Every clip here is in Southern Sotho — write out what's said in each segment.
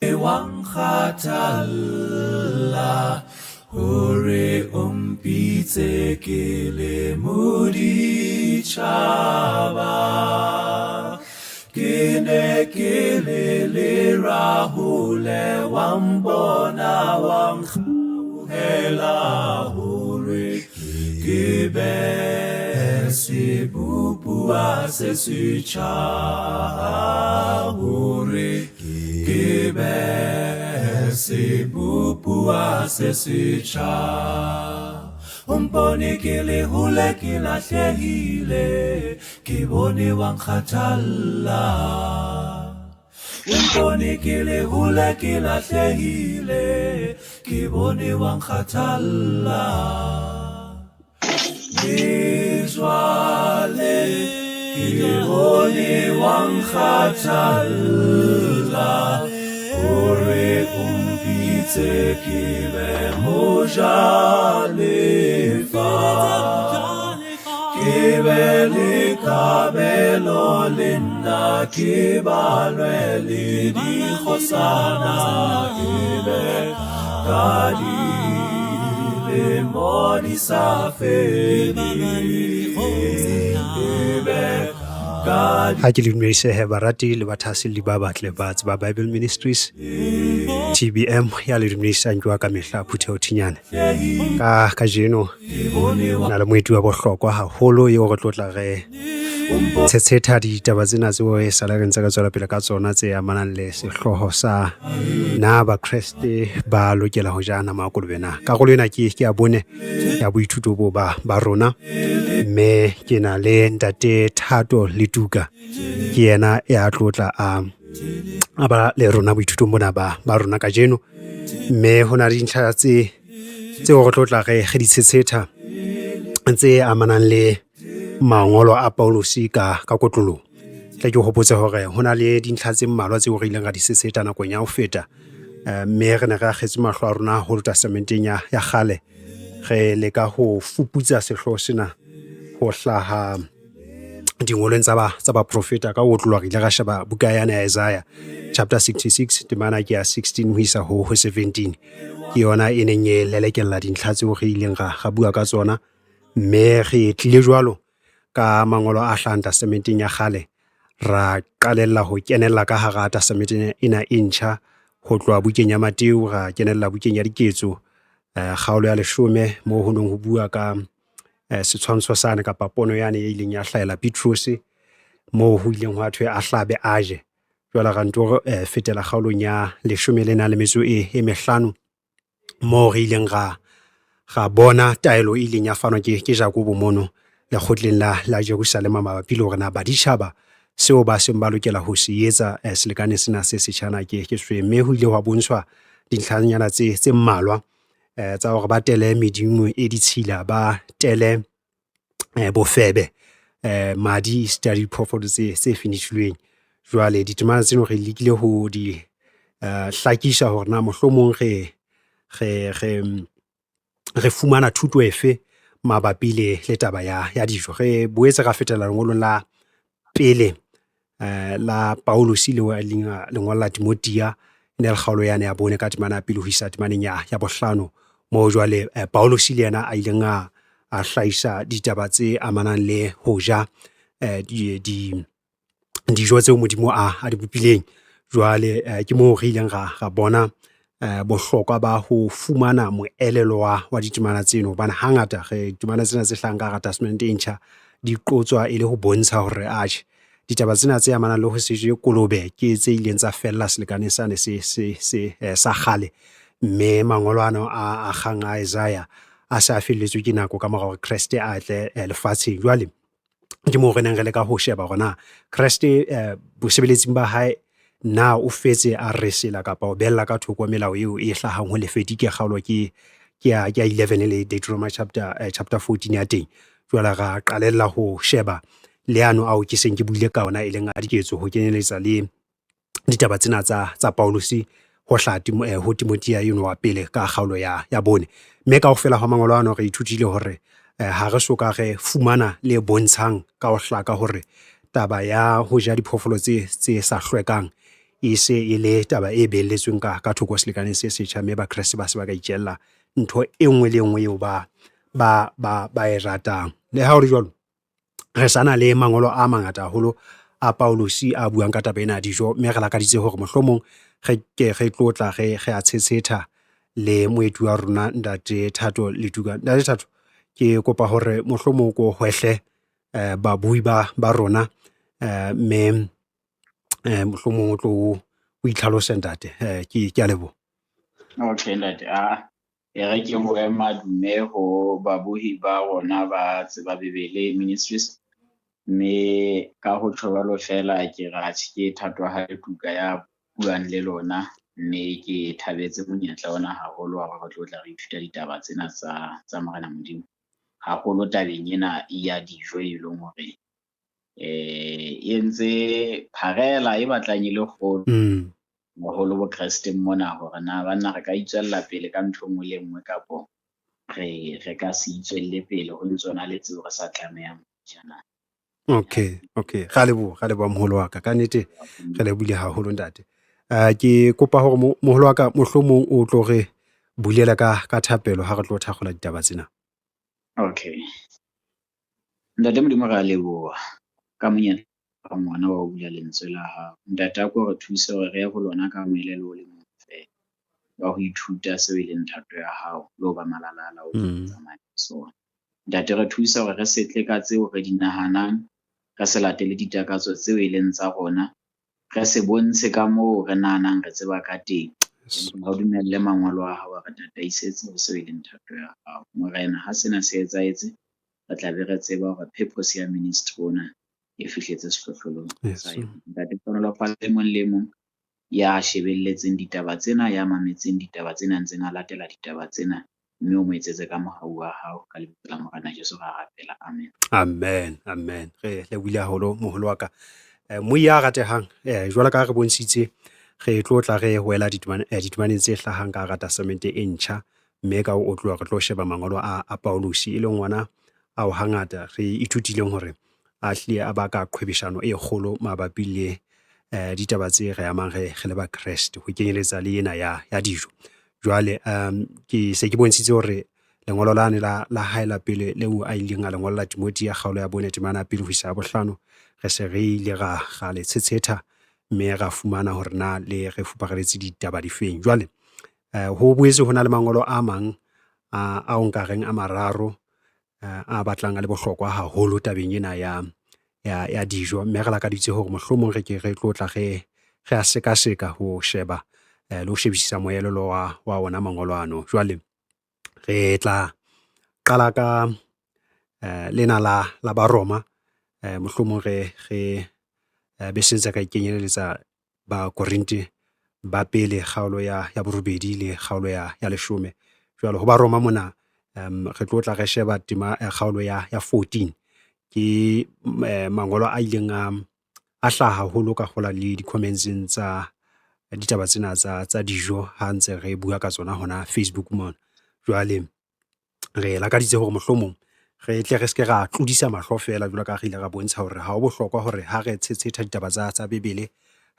Wa nkgathalla hore o mpitse ke le moditjhaba. Ke ne ke le lerahole, wa mpona, wa nkgauhela hore ke be sebopuwa se setjha, hore ke be sebopuwa se setjha. O mpone ke le hole, ke lahlehile, ke bone wa nkgathalla. O mpone ke le hole, ke lahlehile, ke bone wa nkgathalla. Le jwale ke bone wa nkgathalla hore o mpitse ke be mojalefa, ke be le kabelo le nna, ke balwe le dikgosana, ke be ka dilemo di sa fele, ke be ka Ha ke le dumedise he barati le bathahaselli ba batle ba tseba Bible Ministries TBM ya le dumedisang ke wa ka mehla Phutheho Thinyane. Ka kajeno na le moeti wa bohlokwa haholo eo re tlo tla re tshetshetha ditaba tsena tseo e sale re ntse re tswela pele ka tsona tse amanang le sehlooho sa na Bakreste ba lokela ho ja nama ya kolobe na. Karolo ena ke ya bone ya boithuto bo ba rona, mme ke na le ntate Thato Letuka, ke yena ya tlotla a ba le rona boithutong bona ba rona kajeno. Mme ho na le dintlha tseo re tlotla re di tshetshetha tse amanang le mangolo a Paulus ka kotloloho. Tla ke hopotse hore ho na le dintlha tse mmalwa tseo re ileng ra di seseta nakong ya ho feta, mme re ne re akgetse mahlo a rona haholo testamenteng ya kgale, re leka ho fuputsa sehlooho sena ho hlaha dingolweng tsa baprofeta. Ka ho otloloha re ile ra sheba buka yane ya Isaiah chapter 66 temana ke ya 16 ho isa ho 17, ke yona e neng e lelekella dintlha tseo re ileng ra bua ka tsona. Mme re tlile jwalo ka mangolo a hlahang testamenteng ya kgale, ra qalella ho kenella ka hara testamente ena e ntjha ho tloha bukeng ya Mateu ra kenella bukeng ya Diketso, kgaolo ya 10 moo ho neng ho bua ka setshwantsho sane kapa pono yane e ileng ya hlahela Petrose, moo ho ileng hwa thwe a hlabe a je. Jwale ra nto fetela kgaolong ya 10 le nang le metso e mehlano, moo re ileng ra bona taelo e ileng ya fanwa ke Jakobo mono lekgotleng la Jerusalema mabapi le hore na baditjhaba seo ba seng ba lokela ho se etsa selekaneng sena se setjhana ke sefeng. Mme ho ile hwa bontshwa dintlhanyana tse mmalwa tsa hore ba tele medimo e ditshila, ba tele bofebe, madi esita le diphoofolo tse finishilweng. Jwale ditemana tseno re lekile ho di hlakisa hore na mohlomong re fumana thuto efe mabapi le taba ya dijo. Re boetse ra fetela lengolong la pele la Paulus leo a ileng a le ngolla Timothea, e ne le kgaolo yane ya 4 ka temana ya pele ho isa temaneng ya 5, moo jwale Paulus le yena a ileng a hlahisa ditaba tse amanang le ho ja dijo tseo Modimo a di bopileng. Jwale ke moo re ileng ra bona bohlokwa ba ho fumana moelelo wa ditemana tseno, hobane hangata re ditemana tsena tse hlahang ka hara testamente e ntjha di qotswa e le ho bontsha hore atjhe ditaba tsena tse amanang le ho se je kolobe ke tse ileng tsa fella selekaneng sane se sa kgale, mme mangolo ano a akgang a Isaiah a se a felletswe ke nako ka mora hore Kreste a tle lefatsheng. Jwale ke moo re neng re leka ho sheba hore na Kreste bosebeletsing ba hae na o fetse a resela kapa o bella ka thoko melao eo e hlahang ho Lefetike kgaolo ke ya 11 le Deuteronomy chapter 14 ya teng. Jwale ra qalella ho sheba leano ao ke seng ke buile ka ona e leng a diketso, ho kenyeletsa le ditaba tsena tsa Paulus ho hlaha ho Timothea eno wa pele ka kgaolo ya 4. Mme kaofela hwa mangolo ano re ithutile hore ha re soka re fumana le bontshang ka ho hlaka hore taba ya ho ja diphoofolo tse sa hlwekang e se e le taba e beelletsweng ka thoko selekaneng se setjha, mme Bakreste ba se ba ka itjella ntho e nngwe le e nngwe eo ba e ratang. Le ha ho le jwalo, re sa na le mangolo a mangata haholo a Paulosi a buang ka taba ena ya dijo, mme re lakaditse hore mohlomong re ke re tlotla re a tshetshetha le moeti wa rona Ntate Thato Letuka. Ntate Thato, ke kopa hore mohlomong ko hwehle babui ba rona, mme mohlomong o tlo o itlhalose ntate. Ke a leboha. Okay ntate, e re ke bue madume ho babohi ba rona ba Tseba Bebele Ministries, mme ka ho tjho jwalo feela ke re atjhe ke Thato ha Letuka ya buang le lona, mme ke thabetse monyetla ona haholo wa hore re tlo tla re ithuta ditaba tsena tsa Morena Modimo, haholo tabeng ena ya dijo e leng hore e entse pharela e batlang e le kgolo haholo bokresteng mona, hore na banna re ka itswella pele ka ntho e nngwe le nngwe kapo re ka se itswelle pele ho ntsona le tseo re sa tlamehang ho ja na. Okay, okay. Ra leboha moholo wa ka. Ka nnete re lebohile haholo ntate. Ke kopa hore moholo wa ka mohlomong o tlo re bulela ka thapelo ha re tlo thakgola ditaba tsena. Okay. Ntate Modimo, re a leboha ka monyetla wa ngwana wa ho bula lentswe la hao. Ntate, a ko re thuse hore re ye ho lona ka moelelo o le mong feela wa ho ithuta seo e leng thato ya hao le ho ba malalala o tsamaya sona. Ntate, re thuse hore re setle ka tseo re di nahanang, re se latele ditakatso tseo e leng tsa rona, re se bontshe ka moo re nahanang re tseba ka teng. Empa re dumelle mangolo a hao a re tataisetse ho seo e leng thato ya hao. Morena, ha sena se etsahetse, re tla be re tseba hore purpose ya ministry ona e fihletse sehlohlolong sa yona. Ntate, hlohonolofatse e mong le mong ya shebelletseng ditaba tsena, ya mametseng ditaba tsena, ntseng a latela ditaba tsena, mme o mo etsetse ka mohau wa hao, ka lebitso la Morena Jesu ra rapela, amen. Amen, amen. Re lebohile haholo moholo wa ka. Moi ya ratehang, jwalo ka ha re bontshitse, re tlo tla re wela ditemaneng tse hlahang ka hara testamente e ntjha, mme ka ho otloha re tlo sheba mangolo a Paulosi, e leng ona ao hangata re ithutileng hore a hlile a baka qhwebeshano e kgolo mabapi le ditaba tse re amang re le Bakreste, ho kenyeletsa le ena ya dijo. Jwale ke se ke bontshitse hore lengolo lane la hae la pele leo a ileng a lengolla Timothea ya kgaolo ya 4 temana ya 1 ho isa ya 5, re se re ile ra le tshetsheta mme ra fumana hore na le re fupareletse ditaba difeng. Jwale ho boetse ho na le mangolo a mang ao nka reng a mararo a batlang a le bohlokwa haholo tabeng ena ya dijo, mme re lakaditse hore mohlomong re ke re tlo tla re a sekaseka ho sheba le ho shebisisa moelelo wa ona mangolo ano. Jwale re tla qala ka lena la Baroma, mohlomong re be sentse ka ikenyeletsa ba Korinthe ba pele kgaolo ya 8 le kgaolo ya 10. Jwale ho Baroma mona re tlo tla re sheba tema kgaolo ya 14. Ke mangolo a ileng a hlaha haholo ka kgola le di-comments tsa ditaba tsena tsa dijo ha ntse re bua ka tsona hona Facebook mona. Jwale re lakaditse hore mohlomong re tle re se ke ra tlodisa mahlo feela jwalo ka re ile ra bontsha hore ha ho bohlokwa hore ha re tshetsheta ditaba tsa Bibele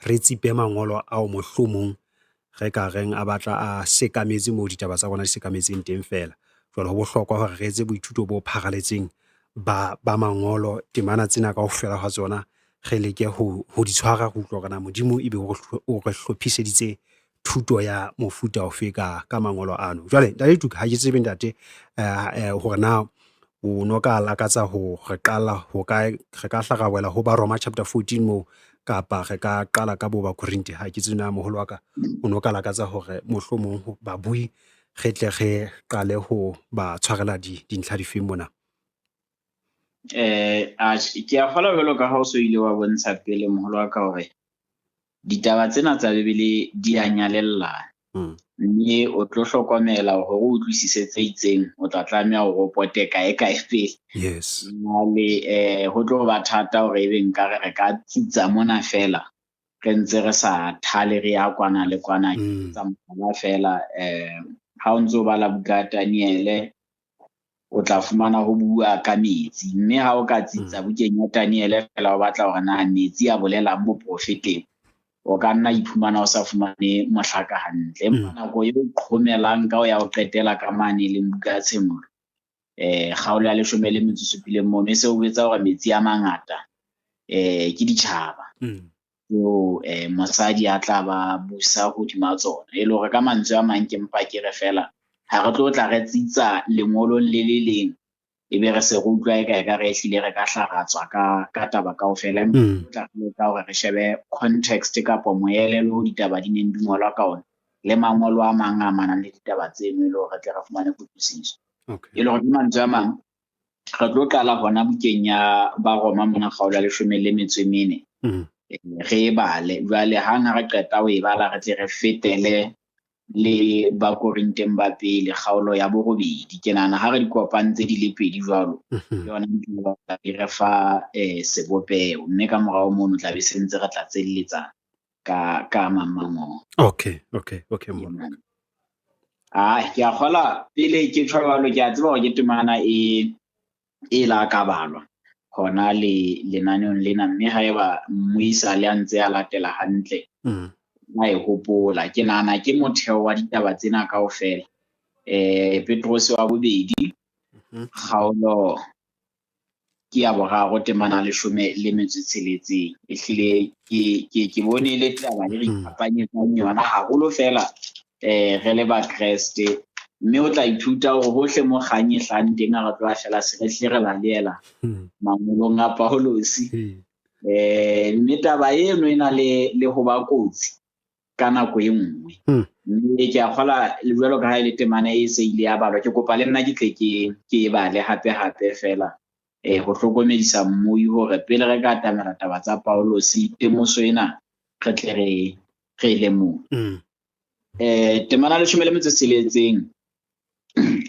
re tsipe mangolo ao mohlomong re ka reng a batla a sekametse moo ditaba tsa rona di sekametseng teng feela. Jwale ho bohlokwa hore re etse boithuto bo pharaletseng ba mangolo, temana tsena kaofela ha tsona re leke ho di tshwara, re utlwe hore na Modimo ebe o re hlophiseditse thuto ya mofuta ofe ka mangolo ano. Jwale Ntate Tuka, ha ke tsebe ntate hore na o no ka lakatsa ho re qala ho kae, re ka hla ra wela ho Baroma chapter 14 moo, kapa re ka qala ka bo Bakorinthe. Ha ke tsebe na moholo wa ka o no ka lakatsa hore mohlomong babui re tle re qale ho ba tshwarela dintlha difeng mona. Ke a kgolwa jwalo ka ha o so ile wa bontsha pele moholo wa ka hore ditaba tsena tsa Bibele di a nyalellana. Mme o tlo hlokomela hore o utlwisise tse itseng, o tla tlameha hore o pote kae kae pele. Yes. Jwale ho tlo ba thata hore ebe nkare re ka tsitsa mona fela, re ntse re sa thale re ya kwana le kwana. Tsa mohlala fela, ha o ntso bala buka ya Daniele, o tla fumana ho bua ka metsi, mme ha o ka tsitsa bukeng ya Daniele fela o batla hore na metsi a bolelang boprofeteng, O ka nna iphumana o sa fumane mohlaka hantle. Empa nako eo qhomelang ka ho ya ho qetela ka mane leng buka ya Tshenolo, kgaolo ya 17 mono, e se o etsa hore metsi a mangata ke ditjhaba tseo mosadi a tla ba busa hodima tsona. E le hore ka mantswe a mang ke mpa ke re feela ha re tlo tla re tsitsa lengolong le le leng, ebe re se re utlwa eka ekare ehlile re ka hlaratswa ka taba kaofela. Empa re tla re leka hore re shebe context kapa moelelo ditaba di neng di ngolwa ka ona le mangolo a mang a amanang le ditaba tseno, e le hore re tle re fumane kutlwisiso. E le hore ke mantswe a mang re tlo qala hona bukeng ya Baroma mona kgaolo ya 14, re e bale. Jwale hang ha re qeta ho e bala, re tle re fetele le Bakorinteng ba pele kgaolo ya 8. Ke nahana ha re di kopantse di le pedi jwalo, ke yona e re fa sebopeho, mme ka morao mono tla be se ntse re tla tselletsa ka mang mangolo. Okay. Ke a kgola pele ke tjho jwalo, ke a tseba hore ke temana e la ka balwa hona le lenaneong lena, mme haeba mmuisa le a ntse a latela hantle, a e hopola. Ke nahana ke motheo wa ditaba tsena kaofela. Petrose wa bobedi, kgaolo ke ya 3 temana 16. Ehlile ke bone le taba e re iphapanyetsang yona haholo feela, re le Bakreste, mme o tla ithuta hore hohle mo kgang e hlahang teng ha re tloha feela se re hle re baleela mangolong a Paulosi. Mme taba eno e na le ho ba kotsi ka nako e nngwe. Mme ke a kgola le jwalo ka ha e le temana e se ile ya balwa, ke kopa le nna ke tle ke e bale hape hape feela, ho hlokomedisa mmui hore pele re ka atamela taba tsa Paulosi, temoso ena re tle re e lemohe. Temana 16,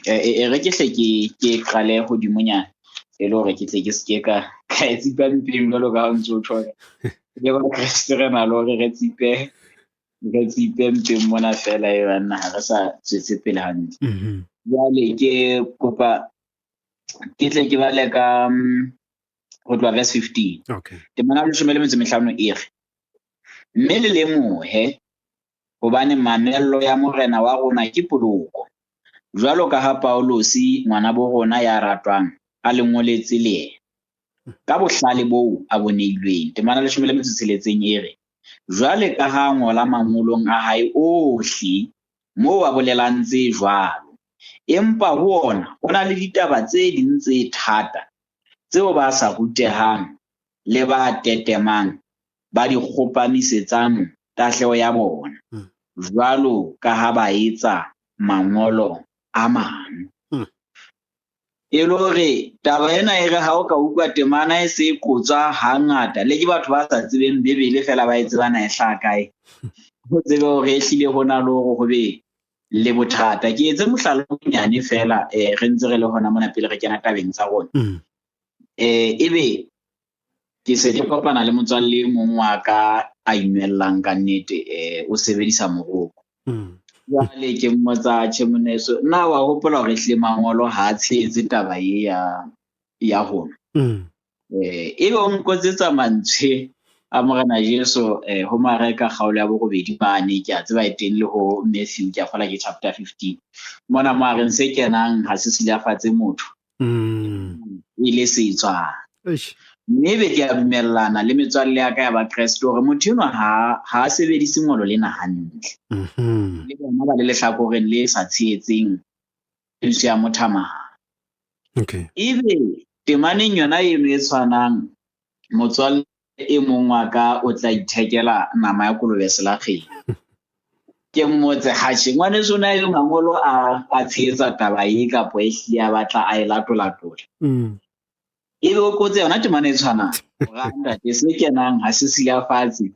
e re ke hle ke qale hodimonyana, e le hore ke tle ke seke ka e tsipa mpeng jwalo ka ha o ntso tjho. Le Bakreste re na le hore re tsipe mpeng mona feela, e banna ha re sa tswetse pele hantle. Jwale ke kopa ke tle ke bale ka ho tloha verse 15. Temana 15 e re, mme le lemohe hobane mamello ya Morena wa rona ke poloko, jwalo ka ha Paulosi ngwanabo rona ya ratwang a le ngoletse le yena ka bohlale boo a bo neilweng. Temana 16 e re, jwale ka ha ngola mangolong a hae ohle moo a bolelang tse jwalo, empa ho ona ho na le ditaba tse ding tse thata tseo ba sa rutehang le ba tetemang ba di kgopamisetsang tahleho ya bona, jwalo ka ha ba etsa mangolo a mang. E le hore taba ena e re ha o ka utlwa temana e se qotswa hangata, le ke batho ba sa tsebeng Bibele feela ba e tseba na e hlaha kae, ho tsebe hore ehlile ho na le hore ho be le bothata. Ke etse mohlala o monyane feela, re ntse re le hona mona pele re kena tabeng tsa rona. Ebe ke se ke kopana le motswalle e mong wa ka a inwellang ka nnete, o sebedisa moroko. Jwale ke mmotsa, tjhe moneso, nna wa hopola hore ehlile mangolo ha a tshehetse taba e ya rona? Ebe o nkotsetsa mantswe a Morena Jesu, ho Mareka kgaolo ya 8 mane, ke a tseba e teng le ho Matthew, ke a kgola ke chapter 15. Mona mo a reng se kenang ha se silafatse motho, e le setswang. Mme ebe ke a dumellana le metswalle ya ka ya Bakreste hore motho enwa ha a sebedise ngolo lena hantle. Le bona ba le lehlakoreng le sa tshehetseng thuso ya mothamahane. Ebe temaneng yona eno e tshwanang, motswalle e mong wa ka o tla ithekela nama ya kolobe selakgeng. Ke mmotse, hatjhe, ngwaneso na e mangolo a tshehetsa taba e kapa e hlile a batla a e latolatola. Ebe o qotse yona temana e tshwanang. Hore ntate se kenang ha se silafatse,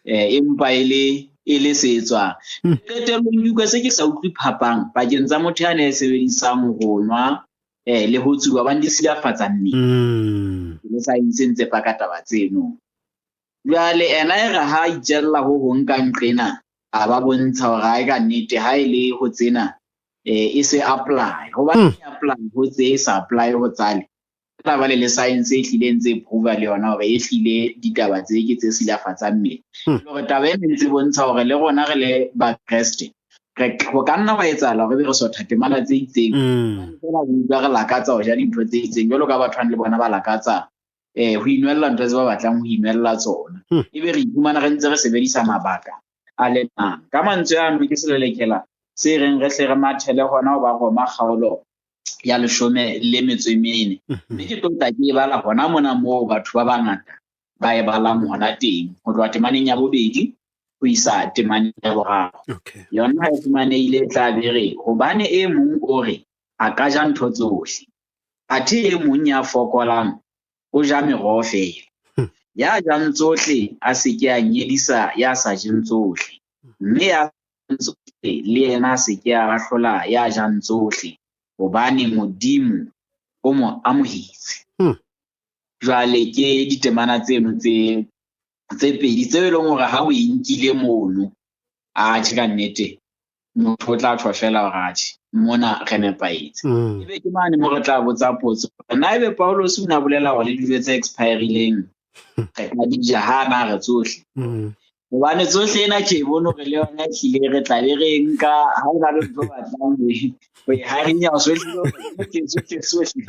empa e le se etswang. Qetellong ke utlwa se ke sa utlwe phapang pakeng tsa motho ya ne sebedisang ho nwa, le ho tsuba, hobane di silafatsa mmele. Le science e ntse paka taba tseno. Jwale ena e re ha itjella ho hong ka nqena, a ba bontsha hore ha e ka nnete ha e le ho tsena, e se apply. Hobane e apply ho tse e sa apply ho tsale. Feela jwale le science e hlile ntse e prova le yona hore e hlile ditaba tse ke tse silafatsang mmele. Hore taba ena e ntse bontsha hore le rona re le Bakreste ho ka nna wa etsahala hore ebe re sotha temana tse itseng. Feela re utlwa re lakatsa ho ja dintho tse itseng jwalo ka batho le bona ba lakatsa ho inwella ntho tse ba batlang ho inwella tsona. Ebe re iphumana re ntse re sebedisa mabaka a le mang. Ka mantswe ano ke selelekela se reng re hle re mathele hona ho ba Roma kgaolo ya 14. Mme ke tlo tla ke e bala hona mona moo batho ba bangata ba e balang hona teng, ho tloha temaneng ya 2 ho isa temaneng ya 3. Yona ha e fumanehile e tla be re, hobane e mong o re a ka ja ntho tsohle, athe e mong ya fokolang o ja meroho feela. Ya jang tsohle a se ke a nyedisa ya sa jeng tsohle, mme ya jang tsohle le yena a se ke a ahlola ya jang tsohle, hobane Modimo o mo amohetse. Jwale ke ditemana tseno tse pedi tseo e leng hore ha o e nkile mono, atjhe ka nnete motho o tla tjho fela hore atjhe mona re nepahetse. Ebe ke mane mo re tla botsa potso, na ebe Paulus o ne a bolela hore le dijo tse expirileng re ka di ja ha na re tsohle? Hobane tsohle ena ke bone hore le yona ehlile re tla be re nka ha o na le ntho batlang ho e harinya sohle sohle sohle.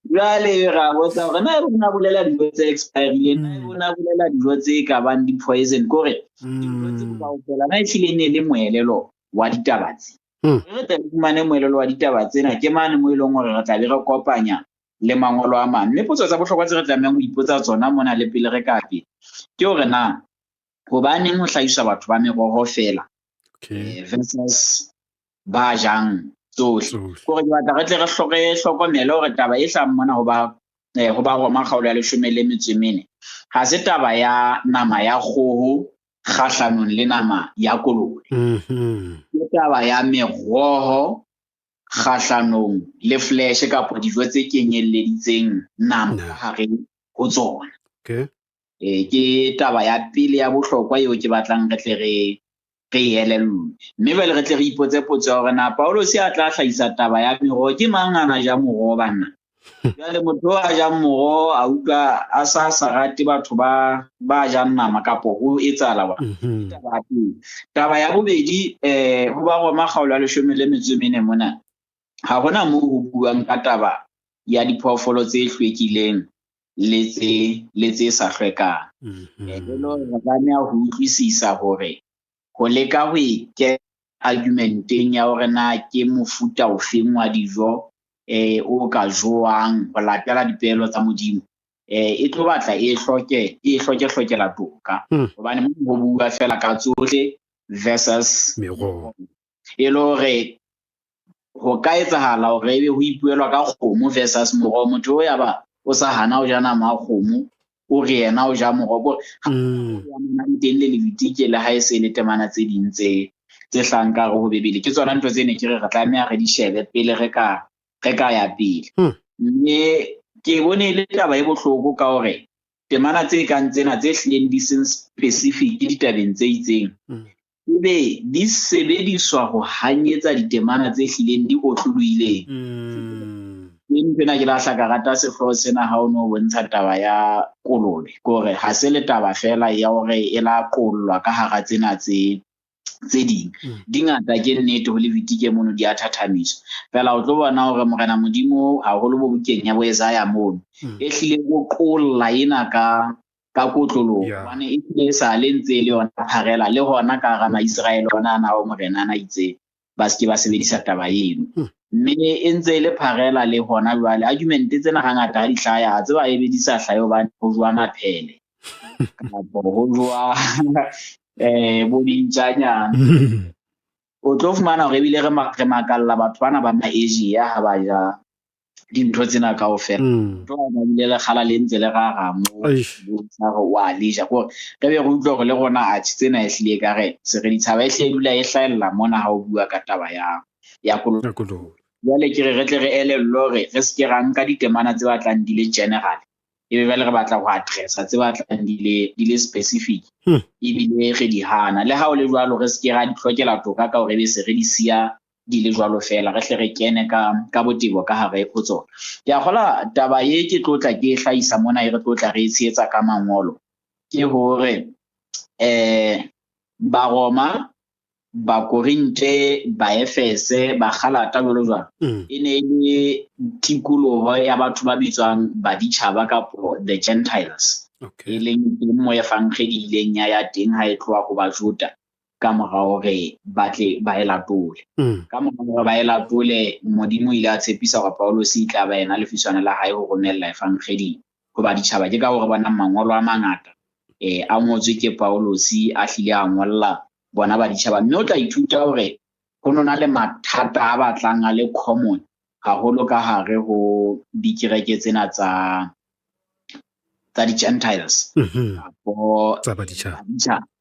Jwale ra botsa hore na ebe o na bolela dijo tse expirileng, na ebe o na bolela dijo tse ka bang di-poison, ke hore dintho tseo kaofela na ehlile e ne le moelelo wa ditaba tse. Re tle re fumane moelelo wa ditaba tsena ke mane mo e leng hore re tla be re kopanya le mangolo a mang. Mme potso tsa bohlokwa tse re tlamehang ho ipotsa tsona mona le pele re ka pele ke hore na hobaneng ho hlahiswa batho ba meroho feela versus ba jang tsohle. Hore ke batla re tle re hlokomele hore taba e hlahang mona ho ba Roma kgaolo ya 14 ha se taba ya nama ya kgoho kgahlanong le nama ya kolobe. Ke taba ya meroho kgahlanong le flesh kapa dijo tse kenyelleditseng nama ka hare ho tsona. Ke taba ya pele ya bohlokwa eo ke batlang re tle re elellwe. Mme jwale re tle re ipotse potso ya hore na Paulus a tla hlahisa taba ya meroho, ke mang a na ja moroho banna? Jwale motho a jang moroho a utlwa a sa rate batho ba jang nama kapo ho etsahala wa. Taba ya bobedi, ho ba Roma kgaolo ya 14 mona ha hona moo ho buang ka taba ya diphoofolo tse hlwekileng le tse sa hlwekang. Re tlameha ho utlwisisa hore ho leka ho e kenya argumenteng ya hore na ke mofuta ofeng wa dijo o ka jowang ho latela dipehelo tsa Modimo, e tlo batla e hloke hlokela toka. Hobane mo ho bua fela ka tsohle versus meroho. E le hore ho ka etsahala hore ebe ho ipuelwa ka kgomo versus moroho, motho o ya ba o sa hana ho ja nama ya kgomo, o re yena o ja moroho. Teng le Levitike le ha e se le temana tse ding tse hlahang ka hare ho Bibele. Ke tsona ntho tse ne ke re re tlameha re di shebe pele re ka ya pele. Mme ke bone le taba e bohloko ka hore temana tse kang tsena tse hlileng di seng specific ditabeng tse itseng, ebe di sebediswa ho hanyetsa ditemana tse hlileng di otlolohileng. Ke nthwena ke lahla ka rata sehlooho sena ha o no bontsha taba ya kolobe, ke hore ha se le taba fela ya hore e la qollwa ka hara tsena tse ding. Di ngata ke nnete ho Levitike mono di a thathamiswa. Fela o tlo bona hore Morena Modimo haholo bo bukeng ya bo Isaiah mono e hlile o qolla ena ka kotloloho, hobane e hlile e sa le ntse le yona pharela le hona ka hara Maiseraele ona ana ao Morena ana itse ba se ke ba sebedisa taba eno. Mme e ntse e le pharela le hona jwale. Argument tsena hangata ha di hlaya, a tseba ebe di sa hlahe hobane ho jowa maphele kapa ho jowa bo dintjanyana. O tlo fumana hore ebile re makalla batho bana ba ma-Asia ha ba ja dintho tsena kaofela. Ntho ba bile le kgala le ntse le rara moo, bo wa le ja. Kore re be re utlwe hore le rona atjhe tsena ehlile ekare se re ditshaba ehlile e dula e hlahella mona ha o bua ka taba ya kolobe. Jwale ke re re tle re elellwe hore re se ke ra nka ditemana tse batlang di le general, ebe jwale re batla ho addressa tse batlang di le specific, ebile re di hana. Le ha o le jwalo re se ke ra di hlokela toka ka hore ebe se re di siya di le jwalo fela, re hle re kene ka botebo ka hare ho tsona. Ke a kgolwa taba e ke tlo tla ke e hlahisa mona, e re tlo tla re e tshehetsa ka mangolo, ke hore Baroma, Bakorinte, Baefese, Bagalata jwalo jwalo, e ne e le tikoloho ya batho ba bitswang baditjhaba kapo the Gentiles. E leng teng mo evangeli e ileng ya ya teng ha e tloha ho Bajuda ka mora hore ba tle ba e latole. Ka mora hore ba e latole, Modimo o ile a tshepisa hore Paulus e tla ba yena lefiswana la hae ho romella evangeli ho baditjhaba. Ke ka hore bonang mangolo a mangata a ngotswe ke Paulus, a hlile a ngolla bona baditjhaba. Mme o tla ithuta hore ho nona le mathata a batlang a le common haholo ka hare ho dikereke tsena tsa di-Gentiles. Kapo tsa baditjhaba.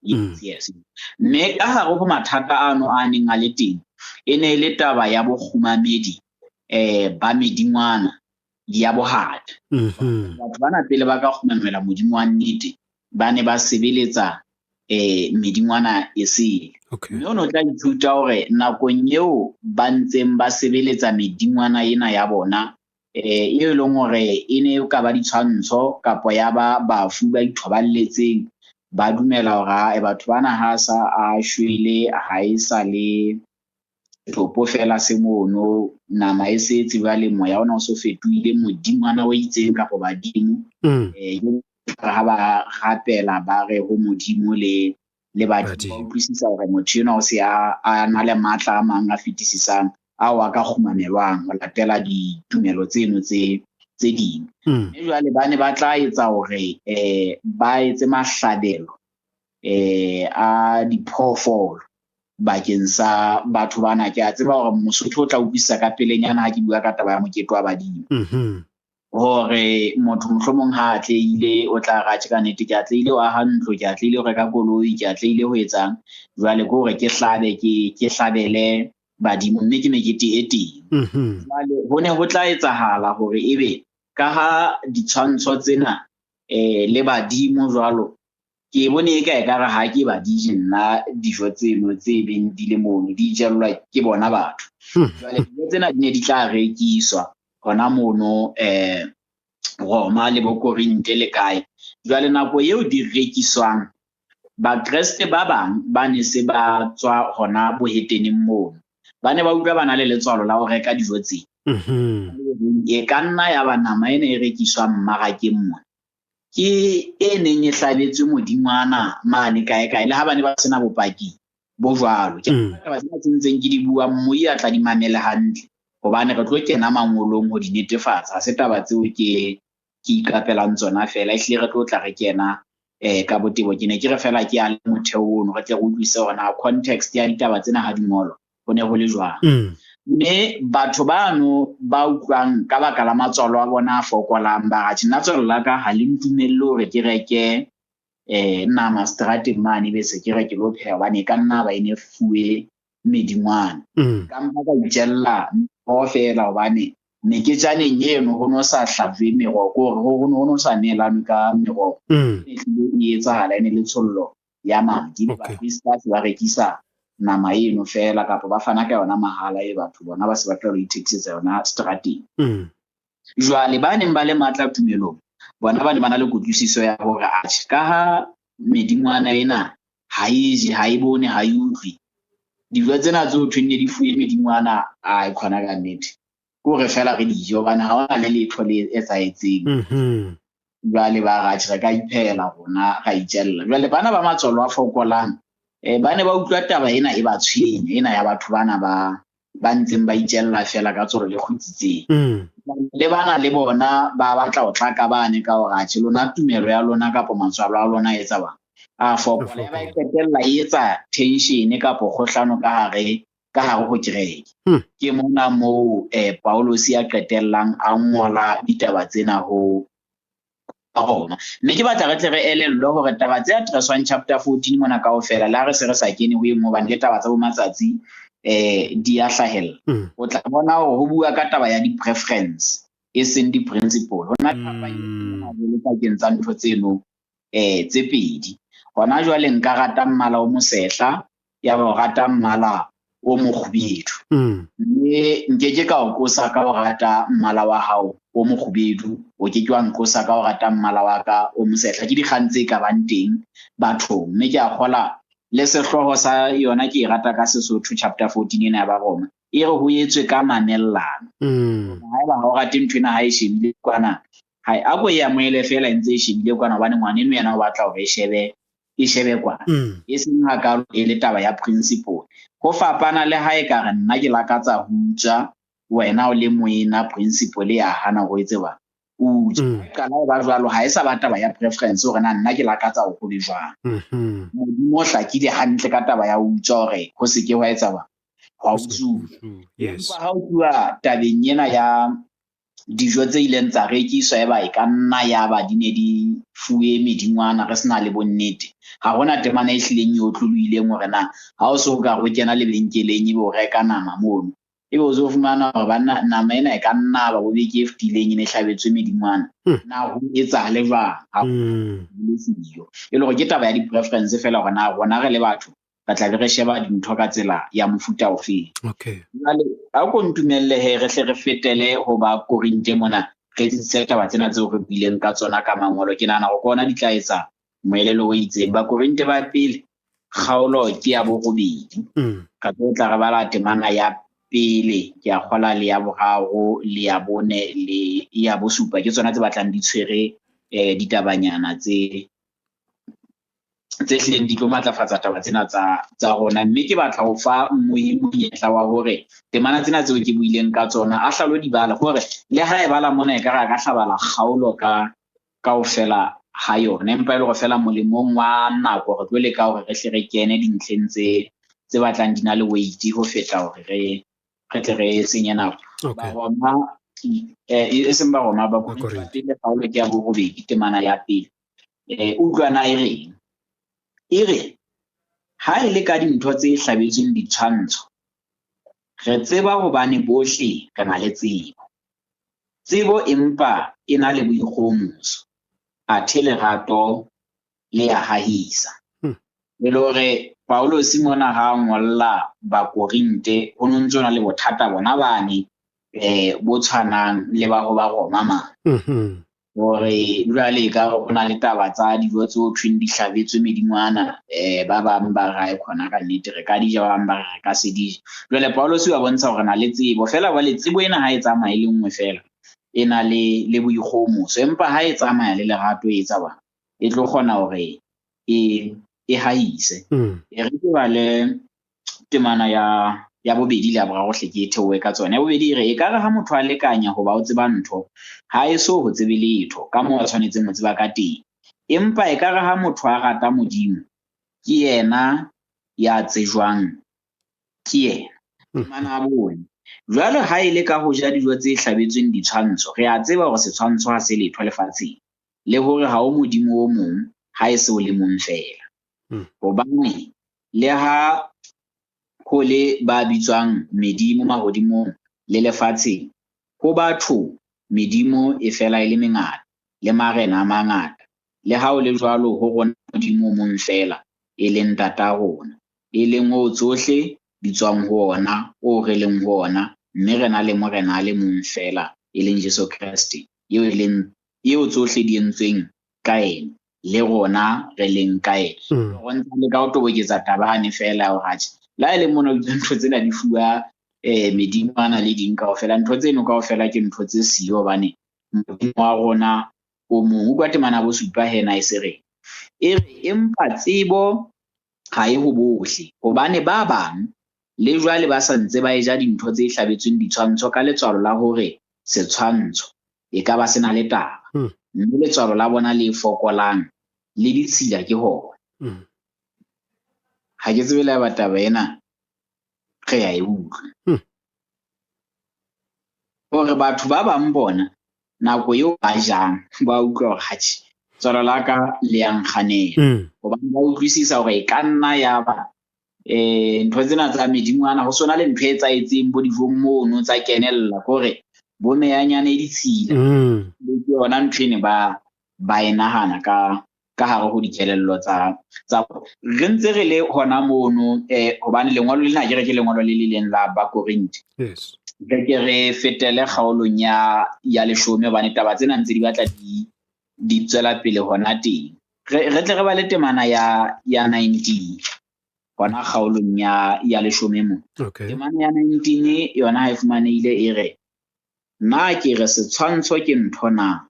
Yes. Mme ka hare ho mathata ano a neng a le teng, e ne e le taba ya bokgumamedi ba medingwana ya bohata. Batho bana pele ba ka kgumamela Modimo wa nnete, ba ne ba sebeletsa medingwana e sele. Mme o no tla ithuta hore nakong eo ba ntseng ba sebeletsa medingwana ena ya bona, e leng hore e ne ka ba ditshwantsho kapa ya ba bafu ba ithoballetseng, ba dumela hore batho bana ha sa a shwele, ha e sa le topo fela se mono, nama e setse jwale, moya ona o so fetohile modingwana o itseng kapa badimo. Ha ba rapela ba re ho Modimo le badimo, ba utlwisisa hore motho enwa o se a na le matla a mang a fetisisang ao a ka kgumamelwang ho latela ditumelo tseno tse ding. Mme jwale ba ne ba tla etsa hore ba etse mahlabelo a diphoofolo bakeng sa batho bana. Ke a tseba hore Mosotho o tla utlwisisa ka pelenyana ha ke bua ka taba ya mokete wa badimo. Hore motho mohlomong ha atlehile o tla re atjhe ka nnete ke atlehile ho aha ntlo, ke atlehile ho reka koloi, ke atlehile ho etsang, jwale ke hore ke hlabe ke hlabele badimo, mme ke mekete e teng. Jwale ho ne ho tla etsahala hore ebe ka ha ditshwantsho tsena le badimo jwalo, ke bone e ka ekare ha ke ba di je nna dijo tseno tse beng di le mono, di jellwa ke bona batho. Jwale dijo tsena di ne di tla rekiswa hona mono Roma le bo Korinte le kae. Jwale nako eo di rekiswang, Bakreste ba bang ba ne se ba tswa hona boheteneng mono, ba ne ba utlwa ba na le letswalo la ho reka dijo tse. E ka nna ya ba nama ena e rekiswang mmarakeng mona ke e neng e hlabetswe modingwana mane kae kae, le ha ba ne ba sena bopaki bo jwalo. Ke taba tsena tse ntseng ke di bua, mmui a tla di mamele hantle, hobane re tlo kena mangolong ho di netefatsa. Ha se taba tseo ke iqapelang tsona fela, ehlile re tlo tla re kena ka botebo. Ke ne ke re fela ke a le motheo ono, re tle re utlwisise hore na context ya ditaba tsena ha di ngolwa ho ne ho le jwang. Mme batho bano ba utlwang ka baka la matswalo a bona a fokolang, ba re atjhe nna tswalo la ka ha le ntumelle hore ke reke nama strateng mane, be se ke re ke lo pheha, hobane e ka nna ba e ne fuwe medingwana. Ka mpa ka itjella meroho fela, hobane meketjaneng eno ho no sa hlajwe meroho, hore ho no sa neelanwe ka meroho. E hlile e etsahala, e ne le tshollo ya madi. Baprista ba rekisa nama eno fela, kapa ba fana ka yona mahala, e batho bona ba se ba tla lo ithekisetsa yona strateng. Jwale ba neng ba le matla tumelong, bona ba ne ba na le kutlwisiso ya hore atjhe, ka ha medingwana ena ha e je, ha e bone, ha e utlwe, dijo tsena tse ho thweng ne di fuwe medingwana, a e khona ka nnete, ke hore fela re di je, hobane ha hona le letho le etsahetseng. Jwale ba re atjhe, re ka iphehela rona, ra itjella. Jwale bana ba matswalo a fokolang, ba ne ba utlwa taba ena e ba tshwenya, ena ya batho bana ba ntseng ba itjella fela ka tswalo le kgutsitseng. Le bana le bona ba batla ho tla ka bane ka hore atjhe, lona tumelo ya lona kapa matswalo a lona e etsa bang a fokola, ya ba e qetella e etsa tension kapa kgohlano ka hare ho kereke. Ke mona moo Paulus a qetellang a ngola ditaba tsena ho Roma. Mme ke batla re tle re elellwe hore taba tse addresswang chapter 14 mona kaofela, le ha re se re sa kene ho e nngwe, hobane le taba tsa bo matsatsi di a hlahella. O tla bona hore ho bua ka taba ya di-preference e seng di-principle. Ho na le phapang e pakeng tsa ntho tseno tse pedi. Hona jwale nka rata mmala o mosehla, ya ba o rata mmala o mokgubedu. Mme nkeke ka o qosa ka ho rata mmala wa hao o mokgubedu, o ke ke wa nqosa ka ho rata mmala wa ka o mosehla. Ke dikgang tse ka bang teng bathong, mme ke a kgola le sehlooho sa yona ke e rata ka Sesotho chapter 14 ena ya Baroma, e re ho etswe ka mamellano. Haeba ha o rate ntho ena ha e shebile kwana, ha a ko e amohele fela e ntse e shebile kwana, hobane ngwaneno yena o batla hore e shebe kwana. E seng hakalo e le taba ya principle. Ho fapana le ha e ka re nna ke lakatsa ho utswa, wena o le moena principle ya hana ho etse ba utswa. Qala e ba jwalo, ha e sa ba taba ya preference hore na nna ke lakatsa ho be jwang. Modimo o hlakile hantle ka taba ya utswa hore ho se ke hwa etsa ba hwa utsuwa. Yes. Empa ha o tluwa tabeng ena ya dijo tse ileng tsa rekiswa, eba e ka nna ya ba di ne di fuwe medingwana re sena le bonnete, ha hona temana e hlileng e otlolohileng hore na ha o so ka re o kena lebenkeleng ebe o reka nama mono, ebe o so fumana hore banna nama ena e ka nna ba bo beke e fetileng e ne hlabetswe medingwana, na ho etsahale jwang? Ha ho siyo. E le hore ke taba ya di-preference fela hore na rona re le batho re tla be re sheba dintho ka tsela ya mofuta ofeng. Okay. Jwale ha ko ntumelle he re hle re fetele ho ba Korinte mona, re tsitsise taba tsena tseo re buileng ka tsona ka mangolo. Ke nahana hore kona di tla etsa moelelo o itseng. Ba Korinte ba pele kgaolo ke ya borobedi. Ka tlo tla re bala temana ya pele, ke a kgola le ya boraro le ya bone le ya bosupa, ke tsona tse batlang di tshwere ditabanyana tse hlileng di tlo matlafatsa taba tsena tsa rona. Mme ke batla ho fa mmohi monyetla wa hore temana tsena tseo ke buileng ka tsona a hlalo di bala, hore le ha e bala mona e ka re a ka hlabala kgaolo ka kaofela ha yona, empa e le hore fela molemong wa nako re tlo leka hore re hle re kene dintlheng tse batlang di na le weight ho feta hore re tle re senye nako. Baroma, e seng Baroma, ba Bakorinthe. Pele kgaolo ke ya borobedi temana ya pele. Utlwana e reng? E re, ha e le ka dintho tse hlabetsweng ditshwantsho, re tseba hobane bohle re na le tsebo. Tsebo empa e na le boikgohomoso, athe lerato le ya hahisa. E le hore Paulus mona ha ngolla Bakorinte, ho no ntso na le bothata bona bane bo tshwanang le ba ho ba Roma mane. Hore jwale ka ho na le taba tsa dijo tse ho thweng di hlabetswe medingwana, ba bang ba re ha e khona ka nnete re ka di ja, ba bang ba re re ka se di je. Jwale Paulus wa bontsha hore na le tsebo fela, jwale tsebo ena ha e tsamaye le nngwe fela, e na le boikgohomoso, empa ha e tsamaya le lerato e etsa ba e tlo kgona hore e hahise. E re ke bale temana ya bobedi le ya boraro hle ke e theohe ka tsona. Ya bobedi e re, ekare ha motho a lekanya hoba o tseba ntho, ha e so ho tsebe letho ka moo a tshwanetseng ho tseba ka teng. Empa ekare ha motho a rata Modimo, ke yena ya tsejwang ke yena. Temana ya bone, jwale ha e le ka ho ja dijo tse hlabetsweng ditshwantsho, re a tseba hore setshwantsho ha se letho lefatsheng, le hore ha ho Modimo o mong ha e se o le mong fela. Hobane le ha ho le ba bitswang medimo mahodimong le lefatsheng, ho batho medimo e fela e le mengata le marena a mangata. Le ha ho le jwalo, ho rona Modimo o mong fela, e leng Ntata rona, e leng oo tsohle di tswang ho ona, oo re leng ho ona, mme re na le Morena a le mong fela, e leng Jesu Kreste, eo e leng eo tsohle di entsweng ka yena, le rona re leng ka yena. Re ntse le ka ho toboketsa taba hane fela hore atjhe, le ha e le mona ntho tsena di fuwa medingwana le ding kaofela, ntho tseno kaofela ke ntho tse siyo hobane Modimo wa rona o mong. Utlwa temana bosupa hena e se reng? E re, empa tsebo ha e ho bohle, hobane ba bang le jwale ba sa ntse ba e ja dintho tse hlabetsweng ditshwantsho ka letswalo la hore setshwantsho e ka ba se na le taba, mme letswalo la bona le fokolang le ditshila ke hona. Ha ke tsebe le haeba taba ena re ya e utlwa. Hore batho ba bang bona nako eo ba jang ba utlwa hore atjhe, tswalo la ka le ya nkganela. Hobane ba utlwisisa hore e ka nna ya ba ntho tsena tsa medingwana, ho sona le ntho e etsahetseng bo dijong mono tsa kenella, kore bo meyanyane e ditshila. Le ke yona ntho ene ba e nahana ka hare ho dikelello tsa re ntse re le hona mono, hobane lengolo lena ke re ke lengolo le le leng la Bakorinthe. Yes. Re ke re fetele kgaolong ya 10, hobane taba tsena ntse di batla di tswela pele hona teng. Re tle re bale temana ya 19 hona kgaolong ya 10 mo. Okay. Temana ya 19 yona ha e fumanehile e re, na ke re setshwantsho ke ntho na,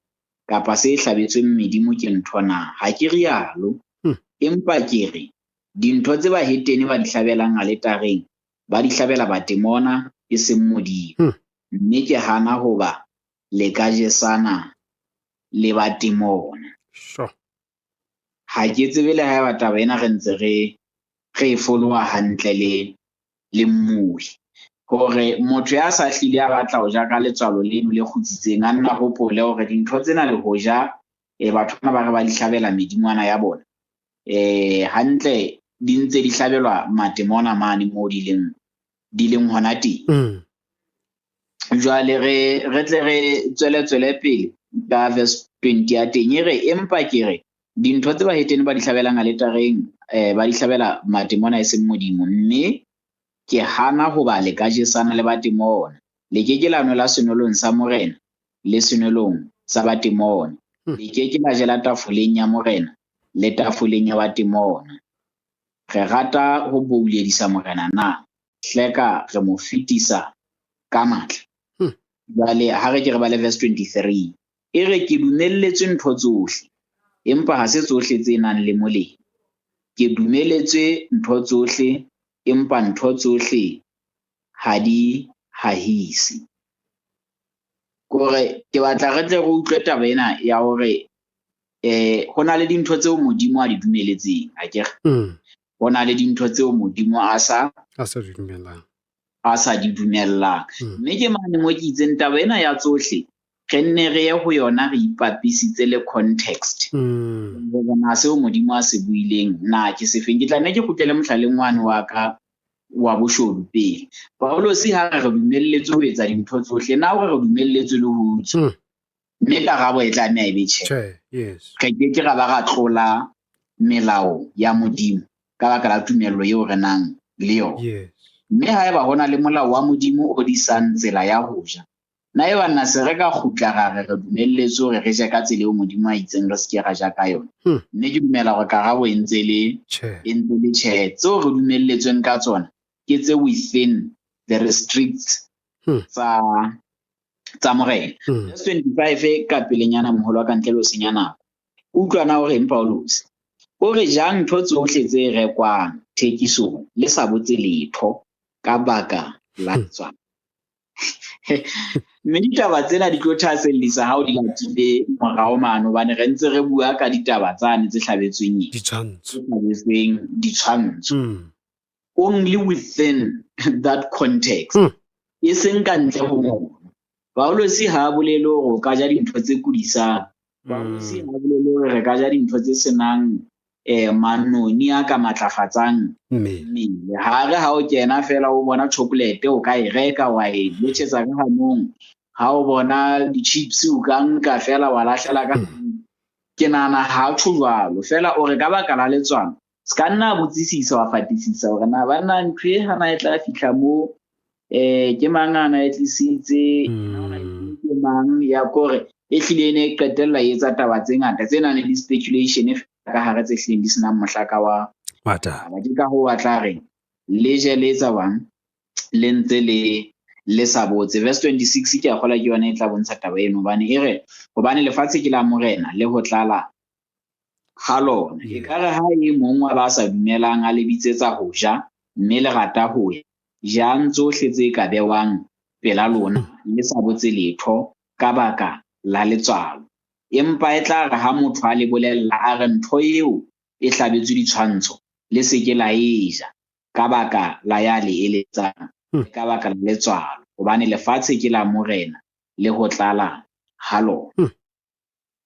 kapa se hlabetsweng medimo ke ntho na? Ha ke rialo. Empa ke re dintho tse bahetene ba di hlabelang aletareng, ba di hlabela batemona e seng Modimo. Mme ke hana hoba le ka jesana le batemona. Sure. Ha ke tsebe le haeba taba ena re ntse re e followa hantle le mmui, hore motho ya sa hlile a batla ho ja ka letswalo leno le kgutsitseng, a nna hopole hore dintho tsena le hoja batho bana ba re ba di hlabela medingwana ya bona, hantle di ntse di hlabelwa matemona mane moo di leng hona teng. Jwale re tle re tswele pele ka verse 20 ya teng, e re empa ke re dintho tse bahetene ba di hlabelang aletareng, ba di hlabela matemona e seng Modimo, mme ke hana hoba le ka jesana le batemona. Le ke ke la nwela senwelong sa Morena le senwelong sa batemona. Le ke ke la jela tafoleng ya Morena le tafoleng ya batemona. Re rata ho bouledisa Morena na? Hleka re mo fetisa ka matla. Jwale ha re ke re bale verse 23, e re ke dumelletswe ntho tsohle, empa ha se tsohle tse nang le molemo. Ke dumeletswe ntho tsohle, empa ntho tsohle ha di hahise. Kore ke batla re tle re utlwe taba ena ya hore ho na le dintho tseo Modimo a di dumeletseng, akere? Ho na le dintho tseo Modimo a sa di dumellang. A sa di dumellang. Mme ke mane mo ke itseng taba ena ya tsohle re nne re ye ho yona re ipapisitse le context. Hore na seo Modimo a se buileng na ke sefeng. Ke tla nne ke kgutlele mohlaleng wane wa ka wa boshodu pele. Paulosi ha re dumelletswe ho etsa dintho tsohle, na hore re dumelletswe le ho utswa? Mme karabo e tlameha e be tjhe. Yes. Re ke ke ra ba ra tlola melao ya Modimo ka baka la tumello eo re nang le yona. Yes. Mme haeba ho na le molao wa Modimo o disang tsela ya ho ja, na eba nna se re ka kgutla ra re re dumelletswe hore re je ka tsela eo Modimo a itseng re se ke ra ja ka yona? Mme ke dumela hore karabo e ntse le tjhe. Tseo re dumelletsweng ka tsona ke tse within the restricts tsa Morena. Verse 25 ka pelenyana moholo wa ka ntle le ho senya nako. Utlwa na hore eng Paulosi? O re jang ntho tsohle tse rekwang thekisong le sa botse letho ka baka la letswalo. Mme ditaba tsena di tlo thahasellisa ha o di latile morao mane, hobane re ntse re bua ka ditaba tsane tse hlabetsweng eng? Ditshwantsho. Tse hlabetsweng ditshwantsho. Only within that context. E seng ka ntle ho mono. Paulosi ha a bolele hore o ka ja dintho tse kudisang. Paulosi ha a bolele hore re ka ja dintho tse senang manoni a ka matlafatsang mmele. Ha re ha o kena fela o bona chocolate o ka e reka wa e lotjhetsa ka hanong. Ha o bona di-chips o ka nka fela wa lahlela ka hanong. Ke nahana ha tjho jwalo. Fela o re ka baka la letswalo, se ka nna botsisisa wa fatisisa hore na banna ntho e hana e tla fihla moo, ke mang a na e tlisitse, ke mang ya kore e hlile e ne e qetella e etsa taba tse ngata tse nang le di-speculation ka hare tse hlileng di senang mohlaka wa taba. Ke ka hoo a tla reng le je le etsa bang le ntse le sa botse. Verse 26 ke a kgolwa ke yona e tla bontsha taba eno, hobane e re hobane lefatshe ke la Morena le ho tlala ha lona. Ekare ha e mong wa ba sa dumelang a le bitsetsa ho ja, mme le rata ho ya, jang tsohle tse ka bewang pela lona le sa botse letho ka baka la letswalo. Empa e tla re ha motho a le bolella a re ntho eo e hlabetswe ditshwantsho, le se ke la e ja ka baka la ya le eletsang, ka baka la letswalo, hobane lefatshe ke la Morena le ho tlala ha lona.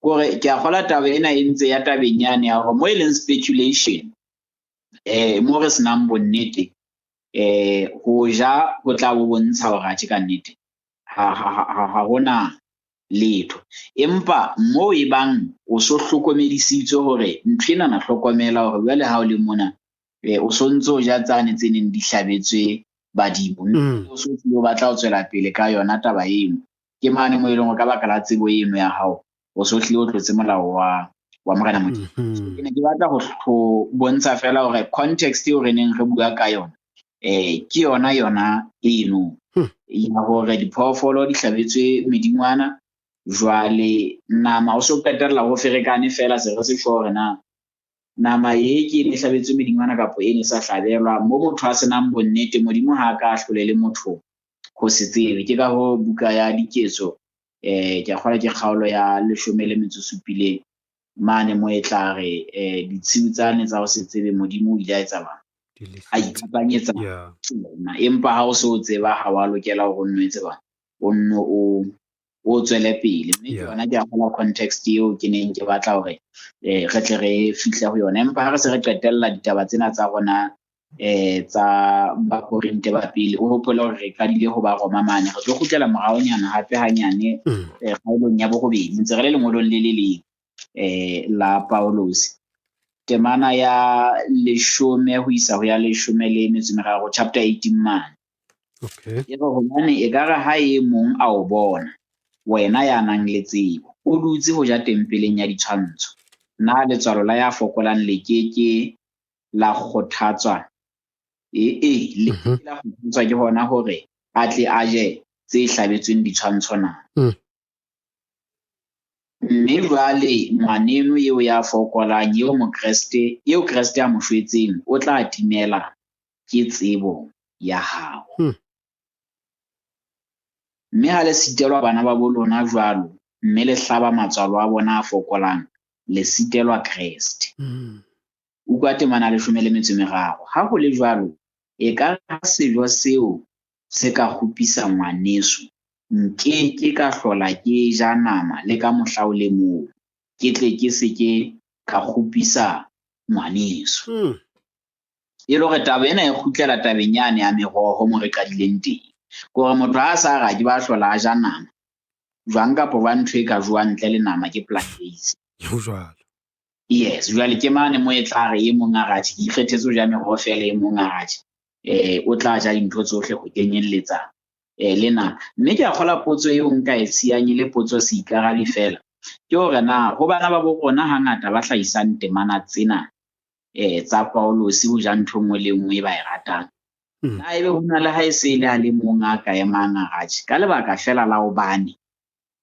Kore ke a kgolwa taba ena e ntse ya tabeng yane ya hore mo e leng speculation, mo re senang bonnete, ho ja ho tla bo bontsha hore atjhe ka nnete ha hona Letho. Empa moo e bang o so hlokomedisitswe hore ntho ena na hlokomela hore jwale ha o le mona o so ntso ja tsane tse neng di hlabetswe badimo, mme o so o batla ho tswela pele ka yona taba eno. Ke mane moo e leng hore ka baka la tsebo eno ya hao o so hlile o tlotse molao wa Morena Modimo. Ke ne ke batla ho bontsha fela hore context eo re neng re bua ka yona ke yona eno ya hore diphoofolo di hlabetswe medingwana. Jwale nama o so qetella ho ferekane fela, se re se sure hore na nama e ke e hlabetswe medingwana kapa e ne sa hlabelwa. Mo motho a senang bonnete, Modimo ha ka ahlole le motho ho se tsebe. Ke ka hoo buka ya Diketso ke a kgolwa ke kgaolo ya 17 mane mo e tla re ditshiu tsane tsa ho se tsebe Modimo o ile a etsa bang, a iphapanyetsa tsona. Empa ha o se o tseba ha wa lokela hore o nno etse bang, o nno o tswele pele. Mme ke yona ke a kgolwa context eo ke neng ke batla hore re tle re fihle ho yona. Empa ha re se re qetella ditaba tsena tsa rona tsa Bakorinte ba pele, o hopole hore re qadile ho ba Roma mane, re tlo kgutlela moraonyana hape hanyane kgaolong ya borobedi, ntse re le lengolong le le leng la Paulosi, temana ya 10 ho isa ho ya 13, chapter 18 mane. E re hobane ekare ha e mong a o bona wena ya nang le tsebo, o dutse ho ja tempeleng ya ditshwantsho, na letswalo la ya fokolang le ke ke la kgothatswa? Le ke la kgothatswa ke hona hore a tle a je tse hlabetsweng ditshwantsho na? Mme jwale ngwaneno eo ya fokolang, eo Mokreste, eo Kreste a mo shwetseng, o tla timela ke tsebo ya hao. Mme ha le sitelwa bana ba bo lona jwalo, mme le hlaba matswalo a bona a fokolang, le sitelwa Kreste. Utlwa temana 13. Ha ho le jwalo, e ka sejo seo se ka kgopisa ngwaneso, nke ke ka hlola ke ja nama le ka mohla o le mong, ke tle ke se ke ka kgopisa ngwaneso. E le hore taba ena e kgutlela tabeng yane ya meroho mo re qadileng teng. Ke hore motho ha a sa re ha ke ba hlola a ja nama, jwang kapa jwang ntho e ka jowang ntle le nama ke plant-based. Ho jwalo. Yes, jwale ke mane mo e tla re e mong a re atjhe, ke ikgethetse ho ja meroho fela, e mong a re atjhe, o tla ja dintho tsohle ho kenyelletsa le nama. Mme ke a kgolwa potso eo nka e siyang e le potso se ikarabe fela, ke hore na ho bana ba bo rona hangata ba hlahisang temana tsena tsa Paulosi ho ja ntho e nngwe le nngwe e ba e ratang. Na ebe ho na le ha e se le a le mong a ka emang a re atjhe, ka lebaka fela la hobane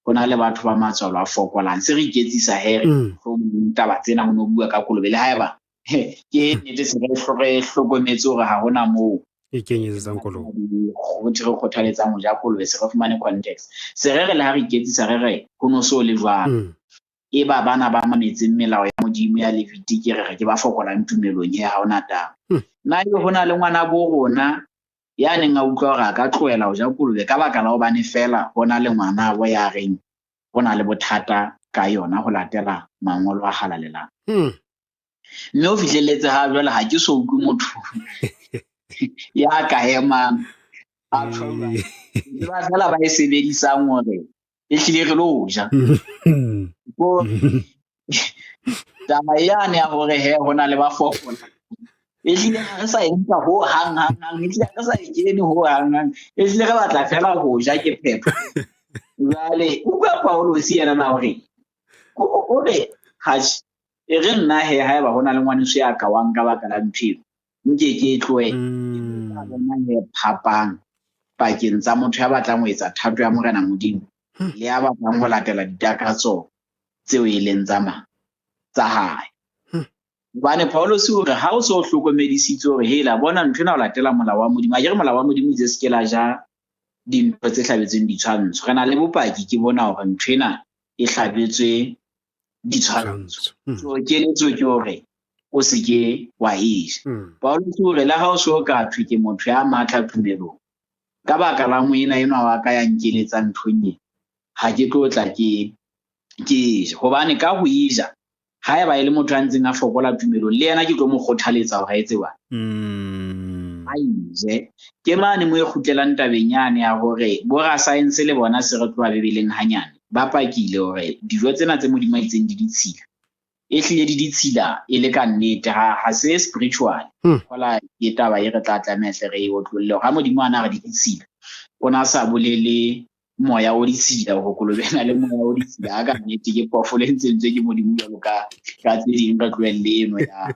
ho na le batho ba matswalo a fokolang, se re iketsisa he re mohlomong taba tsena ho no bua ka kolobe, le haeba ke nnete se re hlokometse hore ha hona moo e kenyelletsang kolobe, ho re kgothaletsang ho ja kolobe, se re fumane context. Se re re le ha re iketsisa re re ho no so le jwalo. E ba bana ba mametseng melao ya Modimo ya Levitike, re re ke ba fokolang tumelong he ha hona taba. Na ebe ho na le ngwana bo rona ya neng a utlwa hore a ka tlohela ho ja kolobe ka baka la hobane fela ho na le ngwana bo ya reng ho na le bothata ka yona ho latela mangolo a halalelang. Mme o fihlelletse ha jwale ha ke so utlwe motho ya ka emang a tjho jwalo. Ba fela ba e sebedisang hore e hlile re lo ja. Taba yane ya hore he ho na le ba fokola, e hlile ha re sa e nka ho hang, hang, hang, e hlile ha re sa e kene ho hang, hang, e hlile re batla fela ho ja ke phetho. Jwale utlwa Paulosi yena na hore o re atjhe, e re nna he haeba ho na le ngwaneso ya ka wang ka baka la ntho eo, nke ke e tlohele. Ke bona he phapang pakeng tsa motho ya batlang ho etsa thato ya Morena Modimo le ya batlang ho latela ditakatso tseo e leng tsa mang, tsa hae. Hobane Paulosi o re ha o so hlokomedisitswe hore hela bona ntho ena o latela molao wa Modimo, akere molao wa Modimo o itse se ke la ja dintho tse hlabetsweng ditshwantsho. Re na le bopaki ke bona hore ntho ena e hlabetswe ditshwantsho. So keletso ke hore o se ke wa e ja. Paulosi o re le ha o so ka thwe ke motho ya matla tumelong, ka baka la moena enwa wa ka ya nkeletsang nthong e, ha ke tlo tla ke e ja. Hobane ka ho e ja, haeba e le motho a ntseng a fokola tumelong, le yena ke tlo mo kgothaletsa hore a etse jwang. A e je. Ke mane mo e kgutlelang tabeng yane ya hore bo rasaense le bona se re tloha Bibeleng hanyane. Ba pakile hore dijo tsena tse Modimo a itseng di ditshila, e hlile di ditshila e le ka nnete, ha se spiritual. Hola ke taba e re tla tlameha hle re e otlolle hore ha Modimo a na re di ditshila, o na sa bolele moya o ditshila hore kolobe e na le moya o ditshila. Ha ka nnete ke phoofolo e ntseng ke Modimo jwalo ka tse ding, re tlohelle eno ya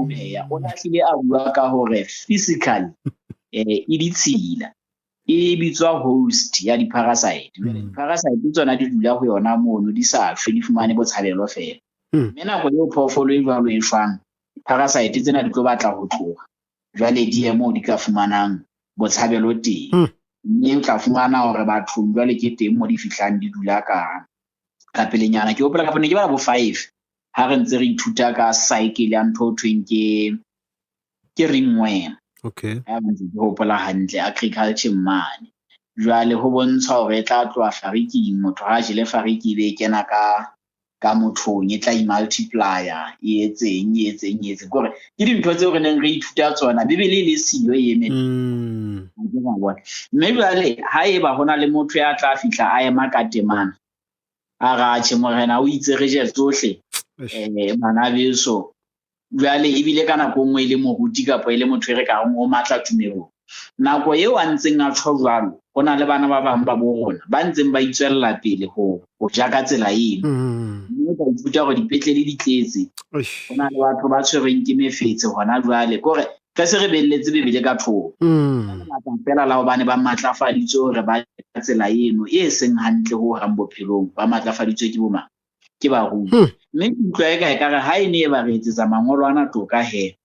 meya. O na hlile a bua ka hore physically e ditshila, e bitswa host ya di-parasite. Jwale di-parasite tsona di dula ho yona mono, di sa shwe, di fumane botshabelo feela. Mme nako eo phoofolo e jwalo e shwang, parasite tsena di tlo batla ho tloha, jwale di ye moo di ka fumanang botshabelo teng. Mme o tla fumana hore bathong jwale ke teng mo di fihlang di dula ka pelenyana. Ke hopola ka ne ke bala bo 5 ha re ntse re ithuta ka cycle ya ntho ho thweng ke ringworm. Okay. Ha ntse ke hopola hantle agriculture mane. Jwale ho bontsha hore e tla tloha fariking, motho ha jele fariki e be e kena ka mothong, e tla i-multiplya, e etseng, e etseng, e etseng. Kore ke dintho tseo re neng re ithuta tsona, Bibele e le siyo e eme. Mme jwale ha eba hona le motho ya tla fihla a ema ka temana, a re atjhe morena o itse re je tsohle, bana beso. Jwale ebile ka nako nngwe e le moruti kapa e le motho e re ka reng o matla tumelong. Nako eo a ntseng a tjho jwalo, ho na le bana ba bang ba bo rona ba ntseng ba itswella pele ho ja ka tsela eno. Mme o tla ithuta hore dipetlele di tletse. Ho na le batho ba tshwerweng ke mefetshe hona jwale. Ke hore re se re belletse Bibele ka thoko. Lebaka feela la hobane ba matlafaditswe hore ba ka tsela eno e seng hantle ho hang bophelong, ba matlafaditswe ke bo mang? Ke barui. Mme ke utlwa eka ekare ha e ne e ba re etsetsa mangolo ana toka he,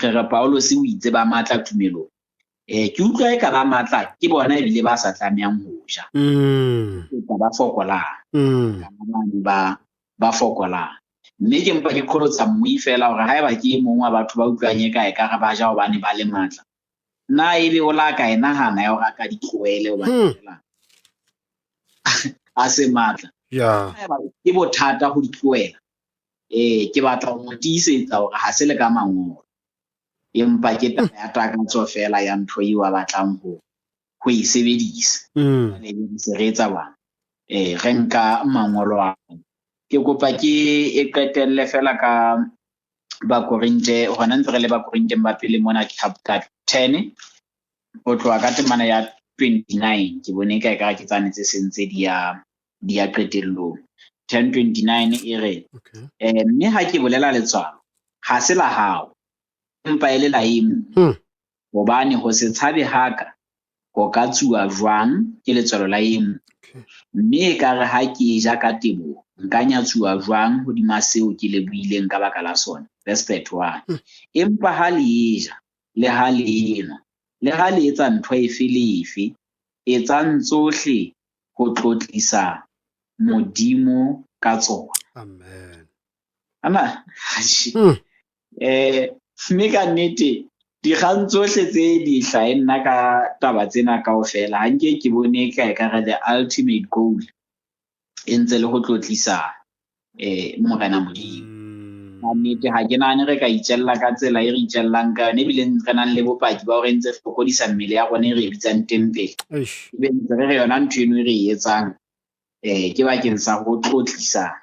re re Paulus o itse ba matla tumelong. Ke utlwa eka ba matla ke bona ebile ba sa tlamehang ho ja. Ke ba fokolang. Ba fokolang. Mme ke mpa ke qholotsa mmui fela hore haeba ke e mong wa batho ba utlwang eka ekare ba ja hobane ba le matla, na ebe o la ka e nahana ya hore a ka di tlohele hobane fela a se matla. Haeba ke bothata ho di tlohela, ke batla ho mo tiisetsa hore ha se le ka mangolo, empa ke taba ya takatso fela ya ntho eo a batlang ho e sebedisa. Jwale se re etsa bana, re nka mangolo a. Ke kopa ke e qetelle fela ka Bakorinte, hona ntse re le Bakorinteng ba pele mona chapter 10, ho tloha ka temana ya 29. Ke bone eka ekare ke tsane tse seng tse di ya qetellong. 10:29 e re, mme ha ke bolela letswalo, ha se la hao, empa e le la e mong. Hobane ho se tshabe haka ho ka tsuwa jwang ke letswalo la e mong. Mme ekare ha ke ja ka teboho, nka nyatsuwa jwang hodima seo ke le buileng ka baka la sona. Verse 31. Empa ha le ja, le ha le enwa, le ha le etsa ntho efe le efe, etsang tsohle ho tlotlisa Modimo ka tsona. Amen. Ana, mme ka nnete dikgang tsohle tse di hlahe nna ka taba tsena kaofela, ha nke ke bone ka ekare the ultimate goal e ntse le ho tlotlisa Morena Modimo. Ka nnete ha ke nahane re ka itjella ka tsela e re itjellang ka yona, ebile re nang le bopaki ba hore ntse re fokodisa mmele ya rona e re e bitsang tempele. Ebe ntse re re yona ntho eno e re e etsang ke bakeng sa ho tlotlisa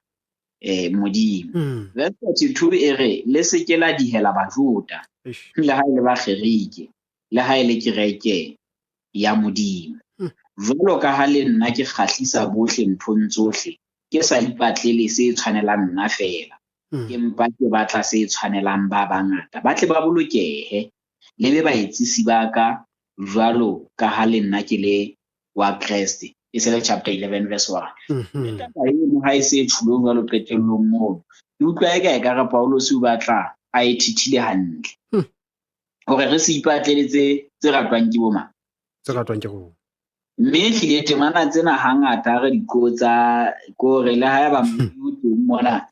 Modimo. Verse 32 e re le se ke la dihela Bajuda, le ha e le Bagerike, le ha e le kereke ya Modimo. Jwalo ka ha le nna ke kgahlisa bohle nthong tsohle, ke sa ipatlele se tshwanelang nna feela, ke mpa ke batla se tshwanelang ba bangata, ba tle ba bolokehe, le be baetsisi ba ka jwalo ka ha le nna ke le wa Kreste. E se le chapter 11 verse 1. Taba eno ha e se e tjhulo jwalo qetellong moo, ke utlwa eka ekare Paulus o batla a e thithile hantle. Hore re se ipatlele tse ratwang ke bo mang? Tse ratwang ke rona. Mme ehlile temana tsena hangata re di qotsa, kore le haeba Modimo o teng mona,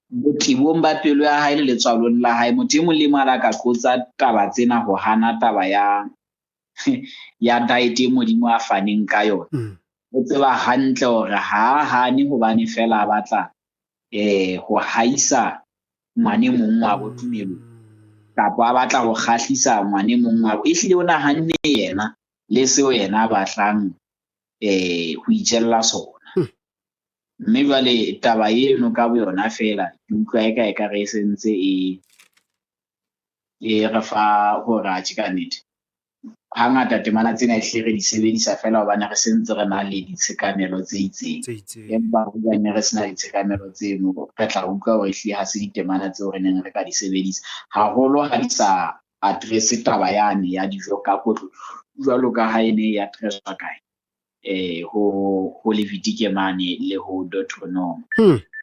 botebong ba pelo ya hae le letswalong la hae, motho e mong le e mong a la ka qotsa taba tsena ho hana taba ya diet e Modimo a faneng ka yona. O tseba hantle hore ha a hane hobane fela a batla ho haisa ngwane mong wa bo tumelong, kapa a batla ho kgahlisa ngwane mong wa bo. Ehlile o nahanne yena le seo yena a batlang Ho itjella sona. Mme jwale taba eno ka boyona feela ke utlwa eka ekare e sentse e re fa hore atjhe ka nnete. Hangata temana tsena ehlile re di sebedisa feela hobane re sentse re na le ditshekamelo tse itseng. Empa hobane re sena ditshekamelo tseno, re tla utlwa hore ehlile ha se ditemana tseo re neng re ka di sebedisa. Haholo ha di sa address-e taba yane ya dijo ka kotlo jwalo ka ha e ne e address-wa kae? Ho Levitike mane le ho Deuteronomy.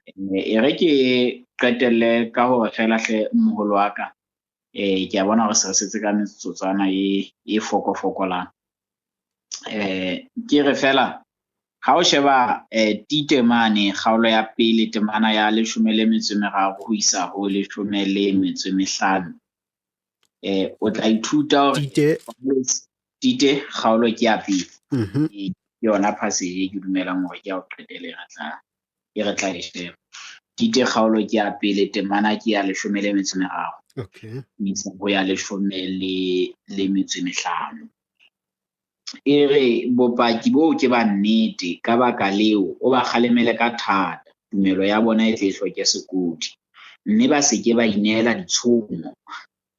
E re ke qetelle ka hore feela hle moholo wa ka, ke a bona hore se re setse ka metsotswana e fokofokolang. Ke re feela ha o sheba Tite mane kgaolo ya pele temana ya 13 ho isa ho 15, o tla ithuta hore Tite kgaolo ke ya pele. Ke yona passage e ke dumelang hore ke ya ho qetela e re tla e sheba. Tite kgaolo ke ya pele temana ke ya 13. Ho isa ho ya 15. E re bopaki boo ke ba nnete, ka baka leo o ba kgalemele ka thata, tumelo ya bona e tle e hloke sekodi, mme ba se ke ba ineela ditshomo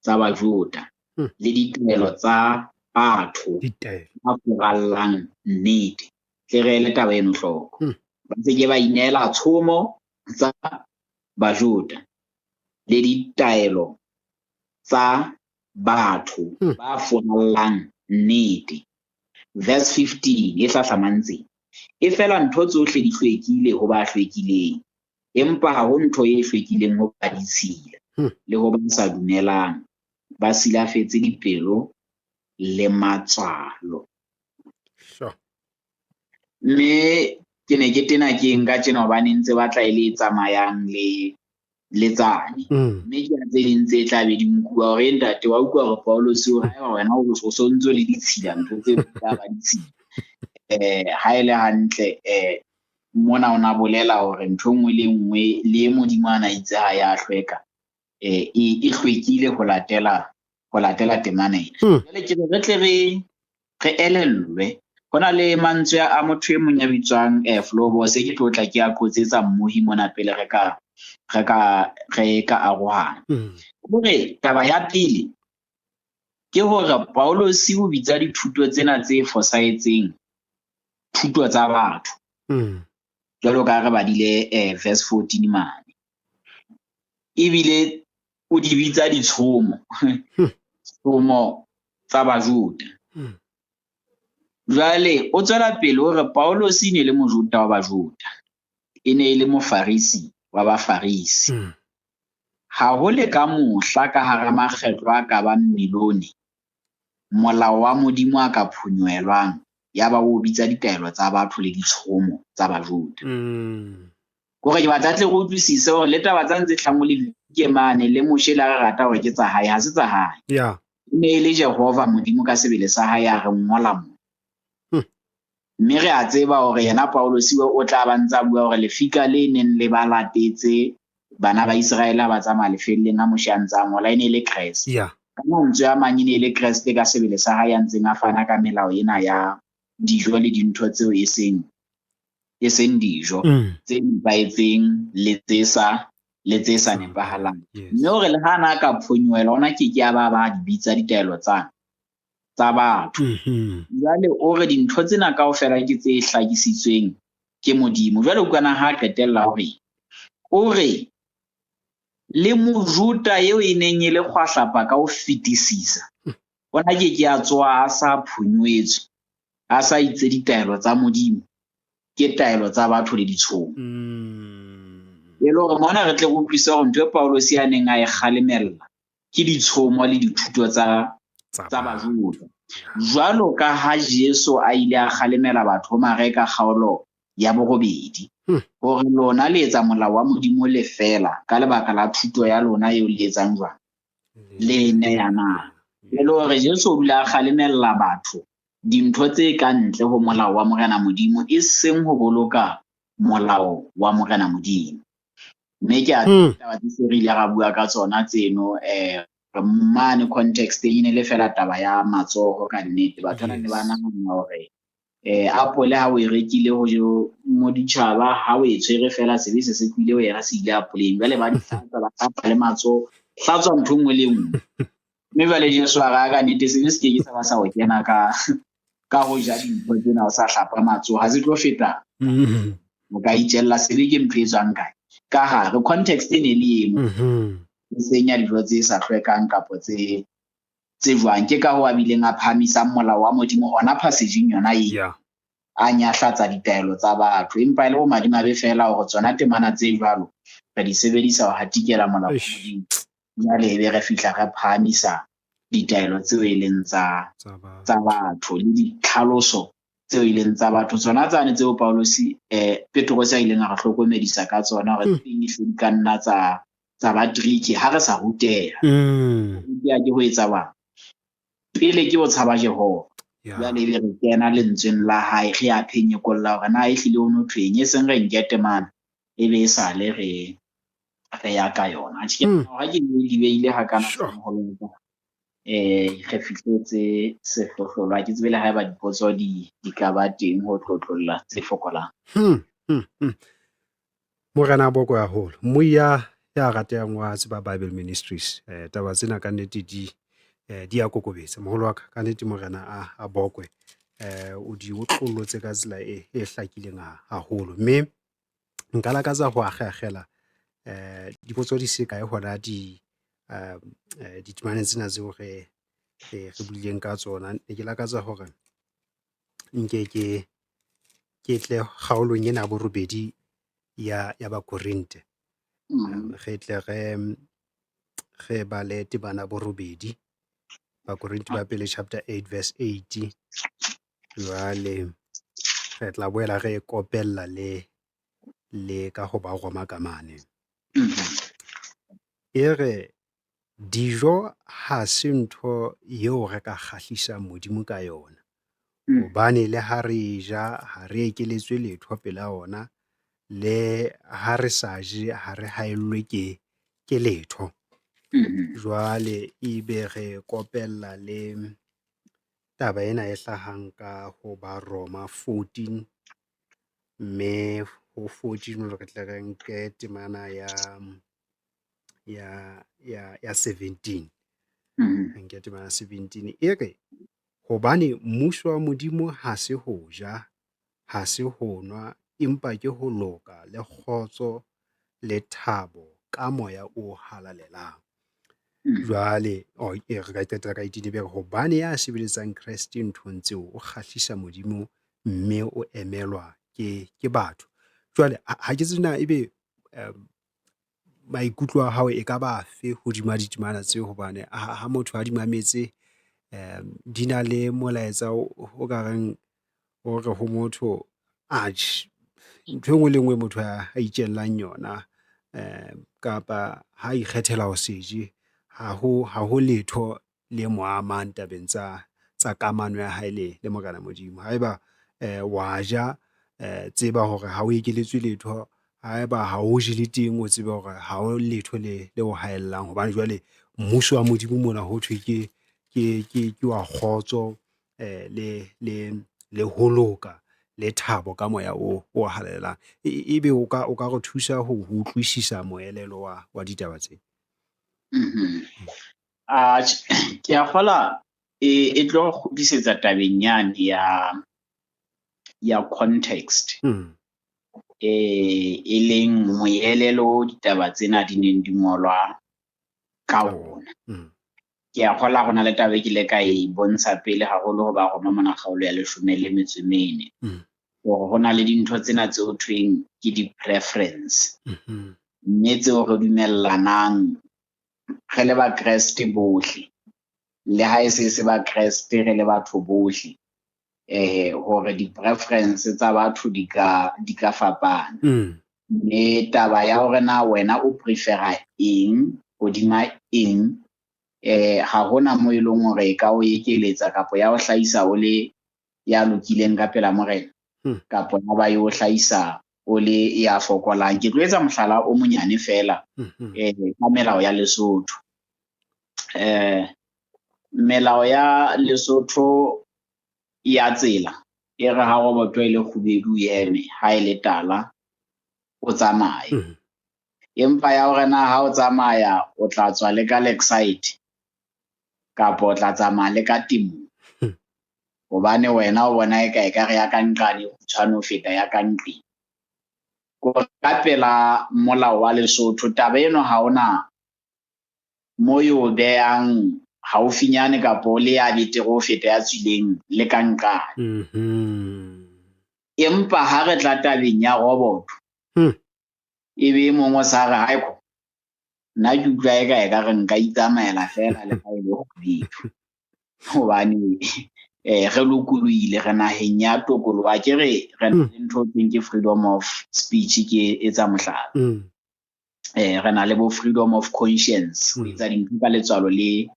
tsa Bajota le ditaelo tsa batho ba furallang nnete. Tle re ele taba eno hloko. Ba se ke ba ineela tshomo tsa Bajota le ditaelo tsa batho ba furallang nnete. Verse 15 e hlahlamang tsena. E fela ntho tsohle di hlwekile ho ba hlwekileng, empa ha ho ntho e hlwekileng ho ba ditshila le ho ba sa dumelang, ba silafetse dipelo le matswalo. Mme ke ne ke tena ke nka tjena hobane ntse batla e le e tsamayang le tsane. Mme ke tse ding tse tla be di nkuwa hore ntate wa utlwa hore Paulus o re haeba wena o so ntso le ditshila, ntho tse tla ba ditshila. Ha e le hantle, mona o na bolela hore ntho e nngwe le nngwe le e Modimo a na itse ha ya hlweka, e hlwekile ho latela temana ena. Jwale ke re tle re elellwe. Ho na le mantswe a motho e mong ya bitswang Flobose, ke tlo tla ke a qotsetsa mmohi mona pele re ka arohana. Hore taba ya pele ke hore Paulus o bitsa dithuto tsena tse fosahetseng thuto tsa batho. Jwalo ka re badile verse 14 mane. Ebile o di bitsa ditshomo. Tshomo tsa Bajuda. Jwale o tswela pele hore Paulus e ne le Mojuda wa Bajuda, e ne e le Mofarisi wa Bafarisi. Ha ho le ka mohla ka hara makgetlo a ka bang milione molao wa Modimo a ka phonyohelwang, ya ba o bitsa ditaelo tsa batho le ditshomo tsa Bajuda. Hore ke batla tle re utlwisise hore le taba tsa ntse hlamo le ke mane le Moshe la re rata hore ke tsa hae, ha se tsa hae. E ne e le Jehova Modimo ka sebele sa hae a re ngola mo. Mme re a tseba hore yena Paulus o tla ba ntsa bua hore lefika le neng le ba latetse bana ba Iseraele ba tsamaya lefelleng ha Moshe a ntsa ngola e ne e le Kreste. Ka mantswe a mang e ne e le Kreste ka sebele sa hae a ntseng a fana ka melao ena ya dijo le dintho tseo e seng dijo tse nepahetseng le tse sa nepahalang. Mme hore le ha na ka phonyohela ona ke ke a ba di bitsa ditaelo tsa batho. Jwale o re dintho tsena kaofela ke tse hlakisitsweng ke Modimo. Jwale o utlwana ha qetella hore o re le Mojuda eo e neng e le kgwahlapa ka ho fetisisa, ona ke ke a tsoha a sa phonyoetswe, a sa itse ditaelo tsa Modimo ke taelo tsa batho le ditshomo. E le hore mona re tle re utlwisise hore ntho e Paulus a neng a e kgalemella ke ditshomo le dithuto tsa Bajuda. Jwalo ka ha Jesu a ile a kgalemela batho Mareka kgaolo ya 8 hore lona le etsa molao wa Modimo lefela ka lebaka la thuto ya lona eo le etsang jwang le neyanang. E le hore Jesu o dula a kgalemella batho dintho tse ka ntle ho molao wa Morena Modimo, e seng ho boloka molao wa Morena Modimo. Mme ke a taba tse re ile ra bua ka tsona tseno, mane context e ne le fela taba ya matsoho ka nnete. Batho ba ne ba nahana hore Apole ha o e rekile ho moditjhaba, ha o e tshwere fela sebe se se tlohile ho yena, se ile apoleng. Jwale ba di hlatswa, ba hlapa le matsoho, hlatswa ntho e nngwe le e nngwe. Mme jwale Jesu a re, ka nnete sebe se ke ke sa ba sa o kena ka ho ja dintho tsena o sa hlapa matsoho, ha se tlo feta. O ka itjella sebe ke ntho e tswang kae? Ka hare, context e ne le eno. E seng ya dijo tse sa hlwekang kapa tse jwang. Ke ka hoo a bileng a phahamisang molao wa Modimo hona passage-eng yona e. A nyahlatsa ditaelo tsa batho. Empa e le bomadimabe fela hore tsona temana tse jwalo re di sebedisa ho hatikela molao wa Modimo. Jwale ebe re fihla re phahamisa ditaelo tseo e leng tsa batho le ditlhaloso tseo e leng tsa batho. Tsona tsane tseo Paulosi Petrose a ileng a re hlokomedisa ka tsona hore tse ding di ka nna tsa ba tricky ha re sa ruteha. Ruteha ke ho etsa bang? Pele ke ho tshaba Jehova. Jwale ebe re kena lentsweng la hae, re a phenyekolla hore na ehlile ho no thweng, e seng re nke temana ebe e sale re ya ka yona. Atjhe, ha ke di beile hakana re fihletse sehlohlolo. Ha ke tsebe le haeba dipotso di ka ba teng ho tlotlolla tse fokolang. Morena boko haholo. Moya ya ratehang wa Tseba Bible Ministries. Taba tsena ka nnete di a kokobetsa. Moholo wa ka, ka nnete Morena a bokwe. O di otlollotse ka tsela e hlakileng haholo. Mme nka lakatsa ho akgeakgela dipotso di se kae hona ditemaneng tsena tseo re buileng ka tsona. Ne ke lakatsa hore nke ke tle kgaolong ena ya borobedi ya Bakorinte. Re tle re bale temana borobedi, Bakorinte ba pele chapter 8 verse 8. Jwale re tla boela re kopella le ka ho ba Roma ka mane. E re dijo ha se ntho eo re ka kgahlisang Modimo ka yona. Hobane le ha re ja ha re ekeletswe letho pela ona, le ha re sa je ha re haellwe ke letho. Jwale ebe re kopella le taba ena e hlahang ka ho ba Roma 14, mme ho 14 re tle re nke temana ya 17. Nke temana 17 e re, hobane mmuso wa Modimo ha se ho ja, ha se ho nwa, empa ke ho loka le kgotso le thabo ka moya o halalelang. Jwale re ka qetela ka 18 ebe hobane ya sebeletsang Kreste nthong tseo o kgahlisa Modimo mme o emelwa ke batho. Jwale ha ke tsebe na ebe maikutlo a hao e ka ba afe hodima ditemana tseo, hobane ha motho a di mametse di na le molaetsa o ka reng o re ho motho atjhe ntho e nngwe le nngwe motho a itjellang yona kapa ha ikgethela ho se je, ha ho letho le mo amang tabeng tsa kamano ya hae le Morena Modimo. Haeba wa ja, tseba hore ha o ekeletswe letho, haeba ha o je le teng o tsebe hore ha o letho le o haellang, hobane jwale mmuso wa Modimo mona ho thwe ke wa kgotso le ho loka le thabo ka moya o halalelang. Ebe o ka re thusa ho utlwisisa moelelo wa ditaba tse? Ke a kgola e tlo kgutlisetsa tabeng yane ya context. E leng moelelo ditaba tsena di neng di ngolwa ka ona. Ke a kgola hona le taba e ke ile ka e bontsha pele haholo ho ba Roma mona kgaolo ya 14. Hore hona le dintho tsena tse ho thweng ke di-preference. Mme tseo re dumellanang re le Bakreste bohle, le ha e se Bakreste re le batho bohle, hore di-preference tsa batho di ka fapana. Mme taba ya hore na wena o prefera eng hodima eng, ha hona mo e leng hore e ka o ekeletsa kapa ya o hlahisa o le ya lokileng ka pela Morena, kapa ya ba yo hlahisa o le ya fokolang. Ke tlo etsa mohlala o monyane fela ka melao ya Lesotho. Melao ya Lesotho ya tsela E re ha roboto e le kgubedu o eme, ha e le tala o tsamaye. Empa ya hore na ha o tsamaya o tla tswa le ka Lakeside kapa o tla tsamaya le ka Temong, hobane wena o bona eka ekare ya ka nqane kgutshwane ho feta ya ka nqeng. Kore ka pela molao wa Lesotho taba eno ha hona mo yo behang haufinyane kapa o le ya betere ho feta ya tswileng le ka nqane. Empa ha re tla tabeng ya roboto, e be e mong o sa re haeko, nna ke utlwa eka ekare nka itsamaela feela le ha e le kgubedu. Hobane re lokolohile, re naheng ya tokoloho. A ke re re na le ntho e thweng ke freedom of speech, ke etsa mohlala. Re na le bo freedom of conscience, ho etsa dintho ka letswalo le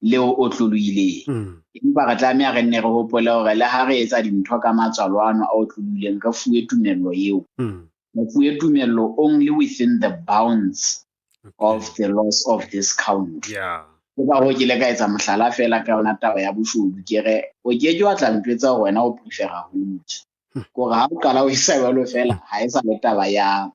leo otlolohileng. Empa re tlameha re nne re hopole hore le ha re etsa dintho ka matswalo ano a otlolohileng, re fuwe tumello eo. Re fuwe tumello only within the bounds of the laws of this country. Ke ka hoo ke ile ka etsa mohlala feela ka yona taba ya boshodu. Ke re o ke ke wa tla ntjwetsa hore wena o prefera ho utswa. Kore ha o qala ho isa jwalo feela, ha e sa le taba ya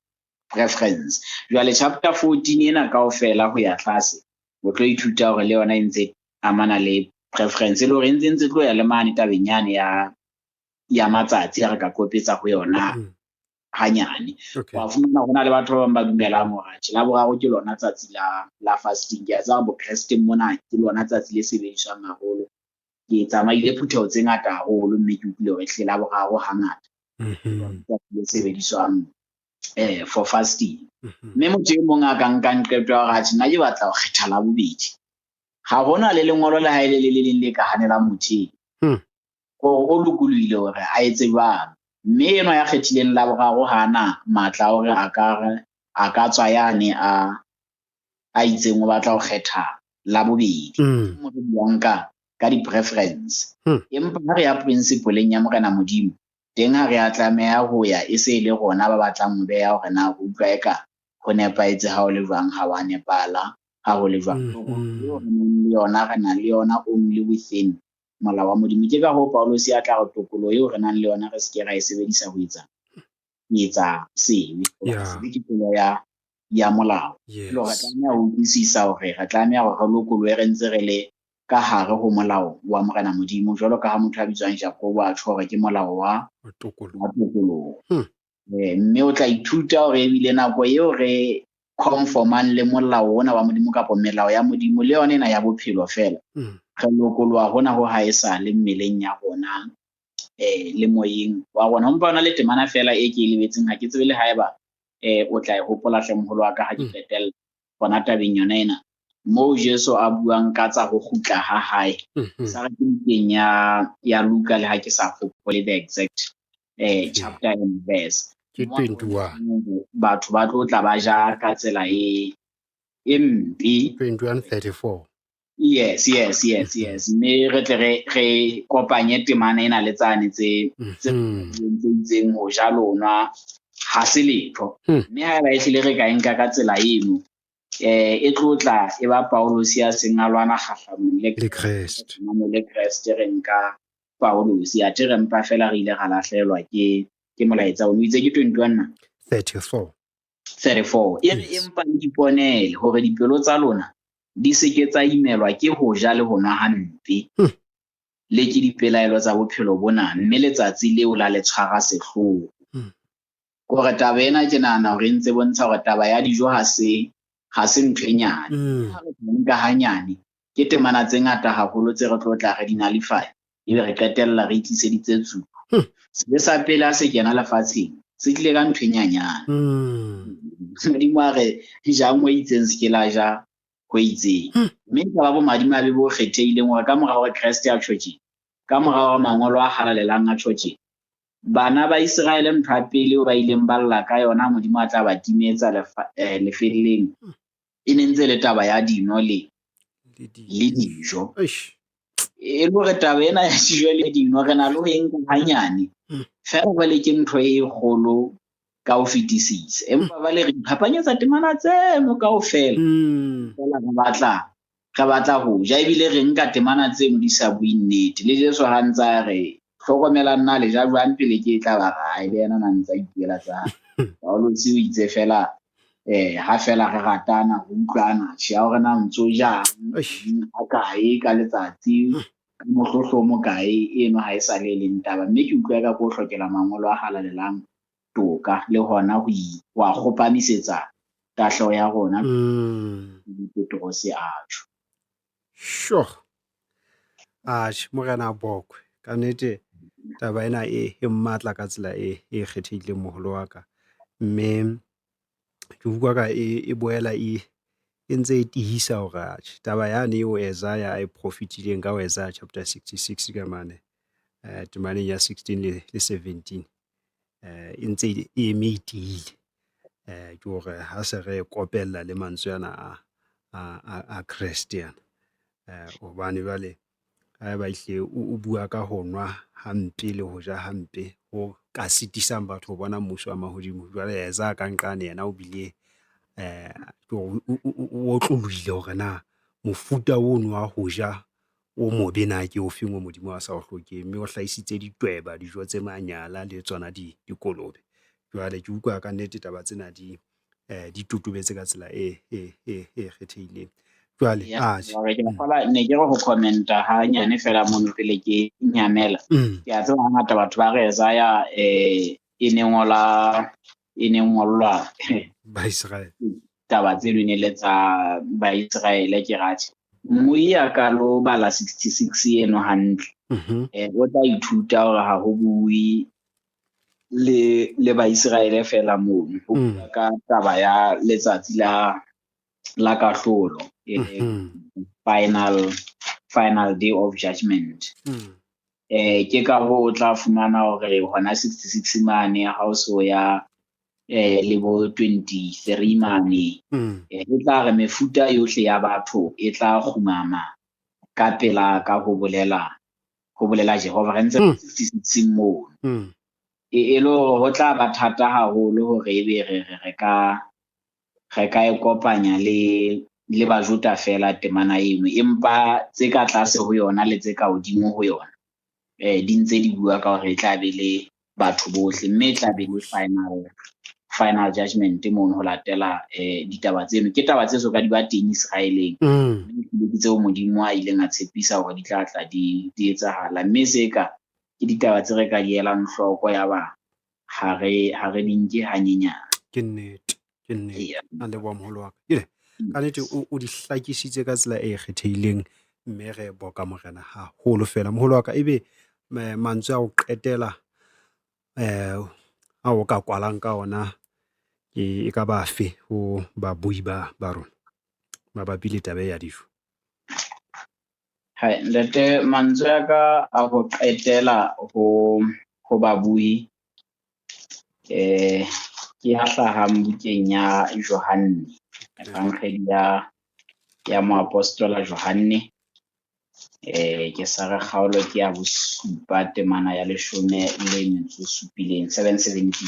preference. Jwale chapter 14 ena kaofela ho ya tlase, o tlo ithuta hore le yona e ntse amana le preference, e le hore e ntse tlo ya le mane tabeng yane ya matsatsi ha re ka kopetsa ho yona hanyane. Wa fumana hona le batho ba bang ba dumelang hore atjhe la boraro ke lona tsatsi la fasting. Ke a tseba Bokresteng mona ke lona tsatsi le sebediswang haholo. Ke tsamaile phutheho tse ngata haholo mme ke utlwile hore ehlile la boraro hangata tsatsi le sebediswang for fasting. Mme motho e mong a ka nkang qeto ya hore atjhe nna ke batla ho kgetha la bobedi, ha hona le lengolo le ha e le le leng le ka hanelang motho eo. Hore o lokolohile hore a etse jwalo. Mme enwa ya kgethileng la boraro ha ana matla a hore a ka tswa yane a itseng o batla ho kgetha la bobedi. Mo re buang ka di-preference. Empa ha re ya principle-eng ya Morena Modimo, teng ha re a tlameha ho ya e se e le rona ba batlang ho beha hore na ho utlwa eka ho nepahetse ha ho le jwang, ha wa nepahala ha ho le jwang. Eo re nang le yona, re na le yona only within molao wa Modimo. Ke ka hoo Paulus a tla re tokoloho eo re nang le yona re se ke ra e sebedisa ho etsa sebe. Sebe ke tlolo ya molao. Le hore re tlameha ho utlwisisa hore re tlameha hore re lokolohe re ntse re le ka hare ho molao wa Morena Modimo, jwalo ka ha motho a bitswang Jakobo a tjho hore ke molao wa tokoloho. Mme o tla ithuta hore ebile nako eo re conformang le molao ona wa Modimo kapa melao ya Modimo le yona ena ya bophelo feela, re lokoloha hona ho ha e sa le mmeleng ya rona le moyeng wa rona. Ho mpa hona le temana feela e ke e lebetseng, ha ke tsebe le haeba o tla e hopola hle moholo wa ka ha ke qetella hona tabeng yona ena, moo Jesu a buang ka tsa ho kgutla ha hae. Sa re ke bukeng ya Luka, le ha ke sa hopole the exact chapter and verse. Ke 21. Batho ba tlo tla ba ja ka tsela e mpe. 21:34. Yes, yes, yes, yes. Mme re tle re kopanye temana ena le tsane tse itseng ho ja lona ha se letho. Mme haeba ehlile re ka e nka ka tsela eno, e tlo tla e ba Paulus ya seng a lwana kgahlanong le Kreste. Le Kreste re nka Paulus, athe re mpa fela re ile ra lahlehelwa ke molaetsa ono. O itse ke 21 na? 34. 34. E re empa le iponele hore dipelo tsa lona di se ke tsa imelwa ke ho ja le ho nwa hampe, le ke dipelaelo tsa bophelo bona, mme letsatsi leo la le tshwara sehloho. Kore taba ena ke nahana hore e ntse bontsha hore taba ya dijo ha se ntho e nyane. Ha re nka hanyane, ke temana tse ngata haholo tse re tlo tla re di nullify, ebe re qetella re itliseditse tsuo. Sebe sa pele ha se kena lefatsheng, se tlile ka ntho e nyanyane. Modimo a re jang ho itseng, se ke la ja ho itseng. Mme ka ba bomadimabe bo kgethehileng hore ka mora hore Kreste a tjho tje, ka mora hore mangolo a halalelang a tjho tje, bana ba Iseraele ntho ya pele eo ba ileng ba lla ka yona, Modimo a tla ba timetsa lefelleng, e ne ntse le taba ya dino le dijo. E le hore taba ena ya dijo le dino re na le ho e nka hanyane, feela jwale ke ntho e kgolo ka ho fetisisa. Empa ba le re iphapanyetsa temana tseno kaofela, feela re batla ho ja, ebile re nka temana tseno di sa bue nnete. Le Jesu ha ntse a re Hlokomelang na le ja jwang pele ke tla ba re, le yena na ntse a ipuela tsa Paulus o itse fela ha fela re ratana re utlwana, tjhe ya hore na o ntso jang ha kae ka letsatsi, ka mohlohlo o mokae, eno ha e sa le e leng taba. Mme ke utlwa eka ke ho hlokela mangolo a halalelang toka le hona ho a kgopamisetsa tahleho ya rona. Petrose a tjho. Sure. Atjhe, Morena Bokwe, ka nnete taba ena e matla ka tsela e kgethehileng moholo wa ka. Mme ke utlwa ka e boela e ntse e tihisa hore atjhe taba yane eo Isaiah a e profetileng ka ho Isaiah chapter 66 ka mane temaneng ya 16 le 17 e ntse e eme e tiile. Ke hore ha se re kopella le mantswe ana a Kreste ana. Hobane jwale haeba ehlile o bua ka ho nwa hampe le ho ja hampe ho ka sitisang batho ho bona mmuso wa mahodimo. Jwale Isaiah ka nqane yena o bile o otlolohile hore na mofuta ono wa ho ja o mobe na ke ofeng o Modimo a sa o hlokeng, mme o hlahisitse ditweba, dijo tse manyala le tsona dikolobe. Jwale ke utlwa ka nnete taba tsena di totobetse ka tsela e kgethehileng. Jwale ne ke re ho commenta hanyane fela mono pele ke nyamela. Ke a tseba hangata batho ba re Isaiah e ne ngollwa Baiseraele, taba tseno ne le tsa Baiseraele. Ke ratjhe mmui a ka lo bala 66 eno hantle, o tla ithuta hore ha ho bue le Baiseraele fela mono, ho bua ka taba ya letsatsi la kahlolo, final day of judgment. Ke ka hoo o tla fumana hore hona 66 mane ha o so ya le bo 23 mane, e tla re mefuta yohle ya batho e tla kgumama ka pela ka ho bolela Jehova. Re ntse 66 mono. E le hore ho tla ba thata haholo hore ebe re ka e kopanya le Bajuda fela temana eno, empa tse ka tlase ho yona le tse ka hodimo ho yona di ntse di bua ka hore e tla be le batho bohle, mme e tla be le final judgment mono ho latela ditaba tseno. Ke taba tse so ka di ba teng Israeleng, mme tseo Modimo a ileng a tshepisa hore di tla tla di etsahala. Mme se ka ke ditaba tse re ka di elang hloko, ya ba ha re di nke hanyenyane. Ke nnete, ke nnete. A leboha moholo wa ka. Ka nnete o di hlakisitse ka tsela e kgethehileng, mme re boka Morena haholo fela. Moholo wa ka, ebe mantswe a ho qetela a o ka kwalang ka ona e ka ba afe ho babui ba rona mabapi le taba ya dijo? Hai, ntate, mantswe a ka a ho qetela ho babui ke a hlahang bukeng ya Johanne, Evangeli ya moapostola Johanne. Ke sa re kgaolo ke ya bosupa temana ya 17, 7:17.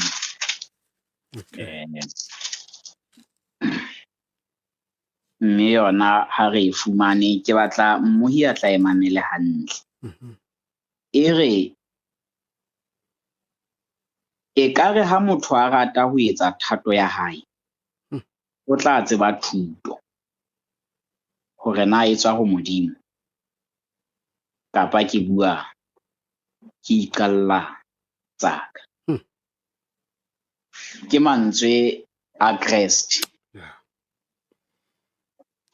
Mme yona ha re e fumane, ke batla mmohi a tla e mamele hantle. E re, ekare ha motho a rata ho etsa thato ya hae, o tla tseba thuto hore na e tswa ho Modimo kapa ke bua ke iqalla tsaka. Ke mantswe a Kreste.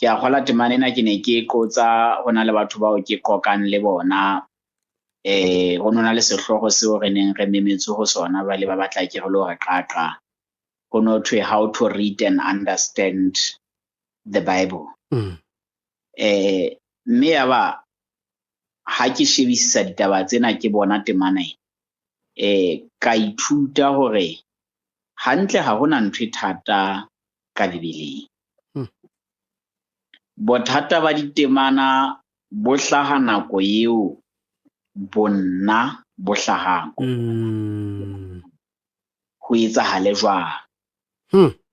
Ke a kgola temana ena ke ne ke qotsa ho na le batho bao ke qoqang le bona. Ho nona le sehlooho seo re neng re memetswe ho sona, ba le ba batla ke re lo re qaqa. Ho no thwe how to read and understand the Bible. Mme ya ba ha ke shebisisa ditaba tsena ke bona temana ena, ka ithuta hore hantle ha hona ntho e thata ka Bibeleng. Bothata ba ditemana bo hlaha nako eo bonna bo hlahang. Ho etsahale jwang?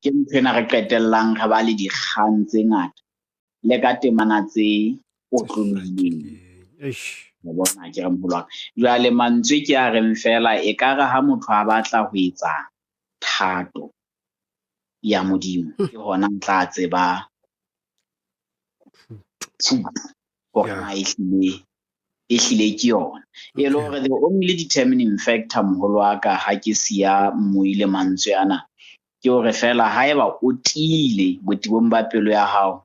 Ke ntho ena re qetellang re ba le dikgang tse ngata le ka temana tse otlolohileng. Bona ke re moholo wa ka. Jwale mantswe ke a reng fela ekare ha motho a batla ho etsa thato ya Modimo, ke hona tla tseba thuto hore na ehlile ke yona. E le hore the only determining factor moholo wa ka ha ke siya mmoile mantswe ana, ke hore fela haeba o tiile botebong ba pelo ya hao,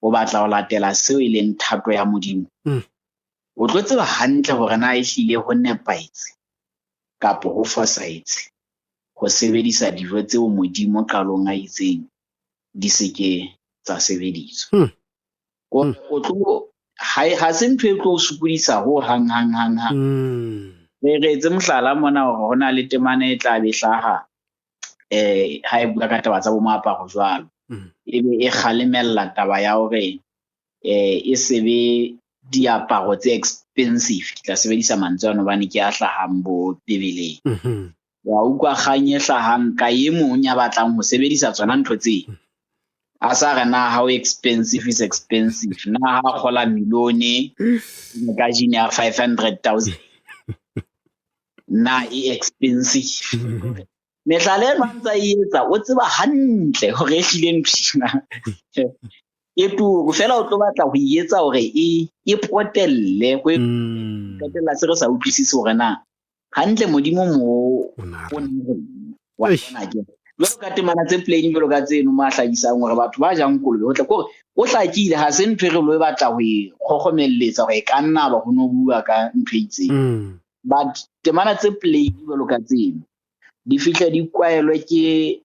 o batla ho latela seo e leng thato ya Modimo, o tlo tseba hantle hore na ehlile ho nepahetse kapo ho fosahetse ho sebedisa dijo tseo Modimo qalong a itseng di se ke tsa sebediswa. O tlo ha se ntho e tlo o sokodisa ho hang hang hang hang. Re etse mohlala mona hore ho na le temana e tla be hlaha ha e bua ka taba tsa bo moaparo jwalo. Ebe e kgalemella taba ya hore e se be diaparo tse expensive. Ke tla sebedisa mantswe ano hobane ke a hlahang bo Bibeleng. Wa utlwa kgang e hlahang ka e mong ya batlang ho sebedisa tsona ntho tse. A sa re na how expensive is expensive, na ha kgola milione ka jean ya 500,000 na e expensive. Mehlala eno a ntsa e etsa o tseba hantle hore e hlile ntho ena e turu, fela o tlo batla ho e etsa hore e potelle, ho e qetella se re sa utlwisise hore na hantle Modimo mo o na wa bona ke jwalo ka temana tse plain jwalo ka tseno mo a hlahisang hore batho ba jang kolobe ho tla kore o hlakile, ha se ntho e re lo e batla ho e kgokgomelletsa hore e ka nna ba ho no bua ka ntho e itseng. But temana tse plain jwalo ka tseno di fihla di kwaelwe ke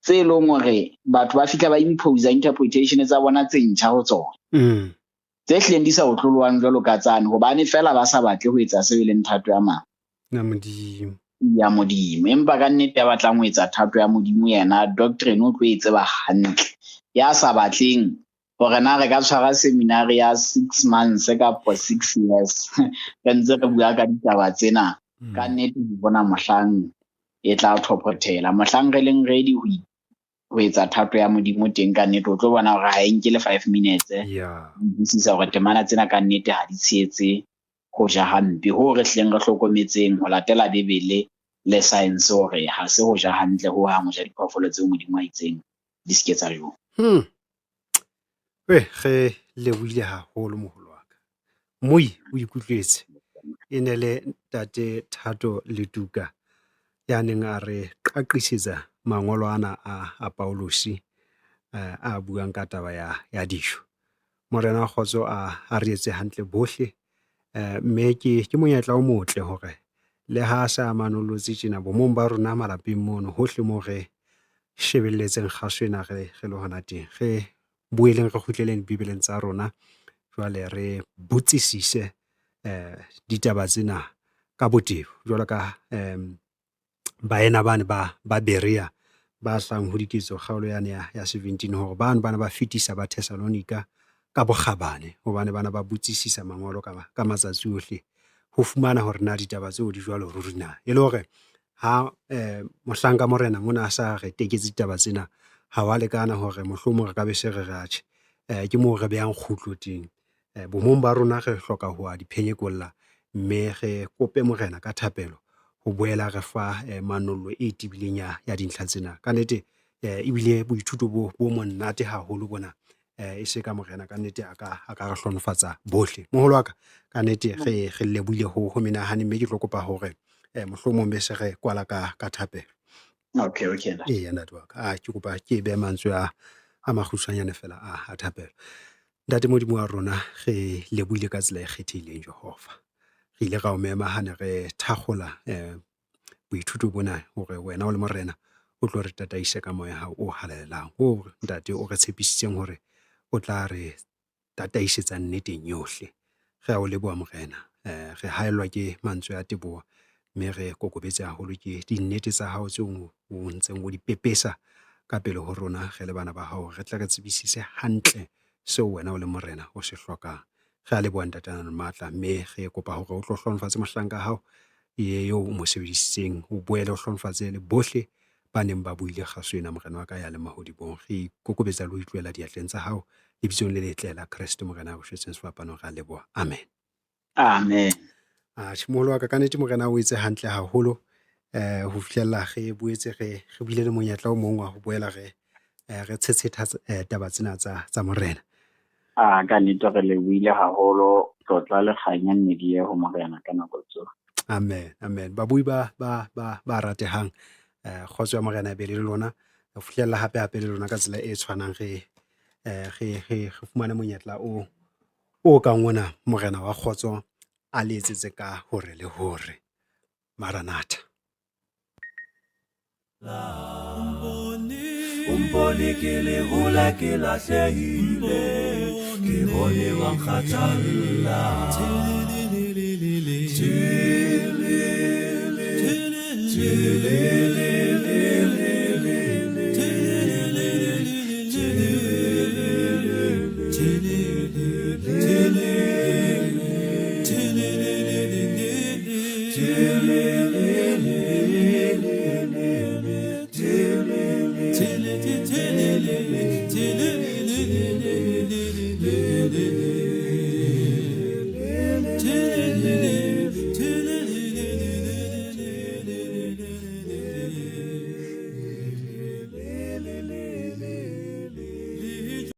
tse leng hore batho ba fihla ba impose interpretation tsa bona tse ntjha ho tsona. Tse hlileng di sa otlolowang jwalo ka tsane hobane fela ba sa batle ho etsa seo e leng thato ya mang? Ya Modimo. Ya Modimo. Empa ka nnete ya batlang ho etsa thato ya Modimo yena doctrine o tlo e tseba hantle. Ya sa batleng hore na re ka tshwara seminar ya 6 months kapa 6 years re ntse re bua ka ditaba tsena, ka nnete ho bona mohlang e tla thophothela, mohlang re leng ready ho etsa thato ya Modimo teng, ka nnete o tlo bona hore ha e nke le 5 minutes utlwisisa hore temana tsena ka nnete ha di tshehetse ho ja hampe, ho re hleng re hlokometseng ho latela Bibele le science hore ha se ho ja hantle ho hang ho ja diphoofolo tseo Modimo a itseng di se ke tsa jowa. Re lebohile haholo moholo wa ka. Moi o ikutlwetse e ne le ntate Thato Letuka ya neng a re qaqisetsa mangolo ana a Paulosi a buang ka taba ya dijo. Morena wa kgotso a re etse hantle bohle, mme ke monyetla o motle hore le ha sa manollotse tjena bomong ba rona malapeng mono hohle moo re shebelletseng kgaso ena re le hona teng, re boeleng re kgutleleng Bibeleng tsa rona jwale re botsisise ditaba tsena ka botebo jwalo ka baena bane ba Berea ba hlahang ho Diketso kgaolo yane ya 17 hore bano bana ba fetisa ba Thessalonika ka bokgabane hobane bana ba botsisisa mangolo ka matsatsi ohle ho fumana hore na ditaba tseo di jwalo ruri na. E le hore ha mohlanka morena mona a sa re teketse ditaba tsena, ha wa lekana hore mohlomong re ka be se re re atjhe, ke moo re behang kgutlo teng. Bomong ba rona re hloka ho a di phenyekolla mme re kope morena ka thapelo ho boela re fa manollo e tebileng ya dintlha tsena. Ka nnete ebile boithuto bo monate haholo bona, e se ka morena ka nnete a ka re hlonofatsa bohle. Moholo wa ka, ka nnete re lebohile ho menahane, mme ke tlo kopa hore mohlomong be se re kwala ka thapelo. Okay. Eya ntate wa ka, ke kopa ke behe mantswe a makgutshwanyane fela a thapelo. Ntate Modimo wa rona, re lebohile ka tsela e kgethehileng Jehova. Re ile ra o mema ha ne re thakgola boithuto bona hore wena o le morena o tlo re tataise ka moya hao o halalelang, o ntate o re tshepisitseng hore o tla re tataisetsa nneteng yohle. Re a o leboha morena, re haellwa ke mantswe a teboho mme re kokobetse haholo ke dinnete tsa hao tseo o ntseng o di pepesa ka pele ho rona re le bana ba hao, re tle re tsebisise hantle seo wena o le morena o se hlokang. Re a leboha ntate a nang le matla, mme re kopa hore o tlo hlonofatse mohlanka hao eo o mo sebedisitseng, o boele o hlonofatse le bohle ba neng ba buile kgaso ena morena wa ka ya leng mahodimong. Re ikokobetsa le ho itlohela diatleng tsa hao lebitsong le letle la Kreste morena a re shwetseng sefapanong, re a leboha. Amen. Amen. Atjhe, moholo wa ka, ka nnete Morena o etse hantle haholo ho fihlella re boetse re re bile le monyetla o mong wa ho boela re re tshetshetha taba tsena tsa Morena. A ka nnete re lebohile haholo, tlotla le kganya nne di ye ho Morena ka nako tsohle. Amen, amen. Babui ba ba ba ba ratehang, kgotso ya Morena e be le lona. Ho fihlella hape hape le lona ka tsela e tshwanang re re re re fumane monyetla o o kang ona Morena wa kgotso a le etsetse ka hore le hore. Maranatha. O mpone ke le hole ke lahlehile, ke bone wa nkgathalla.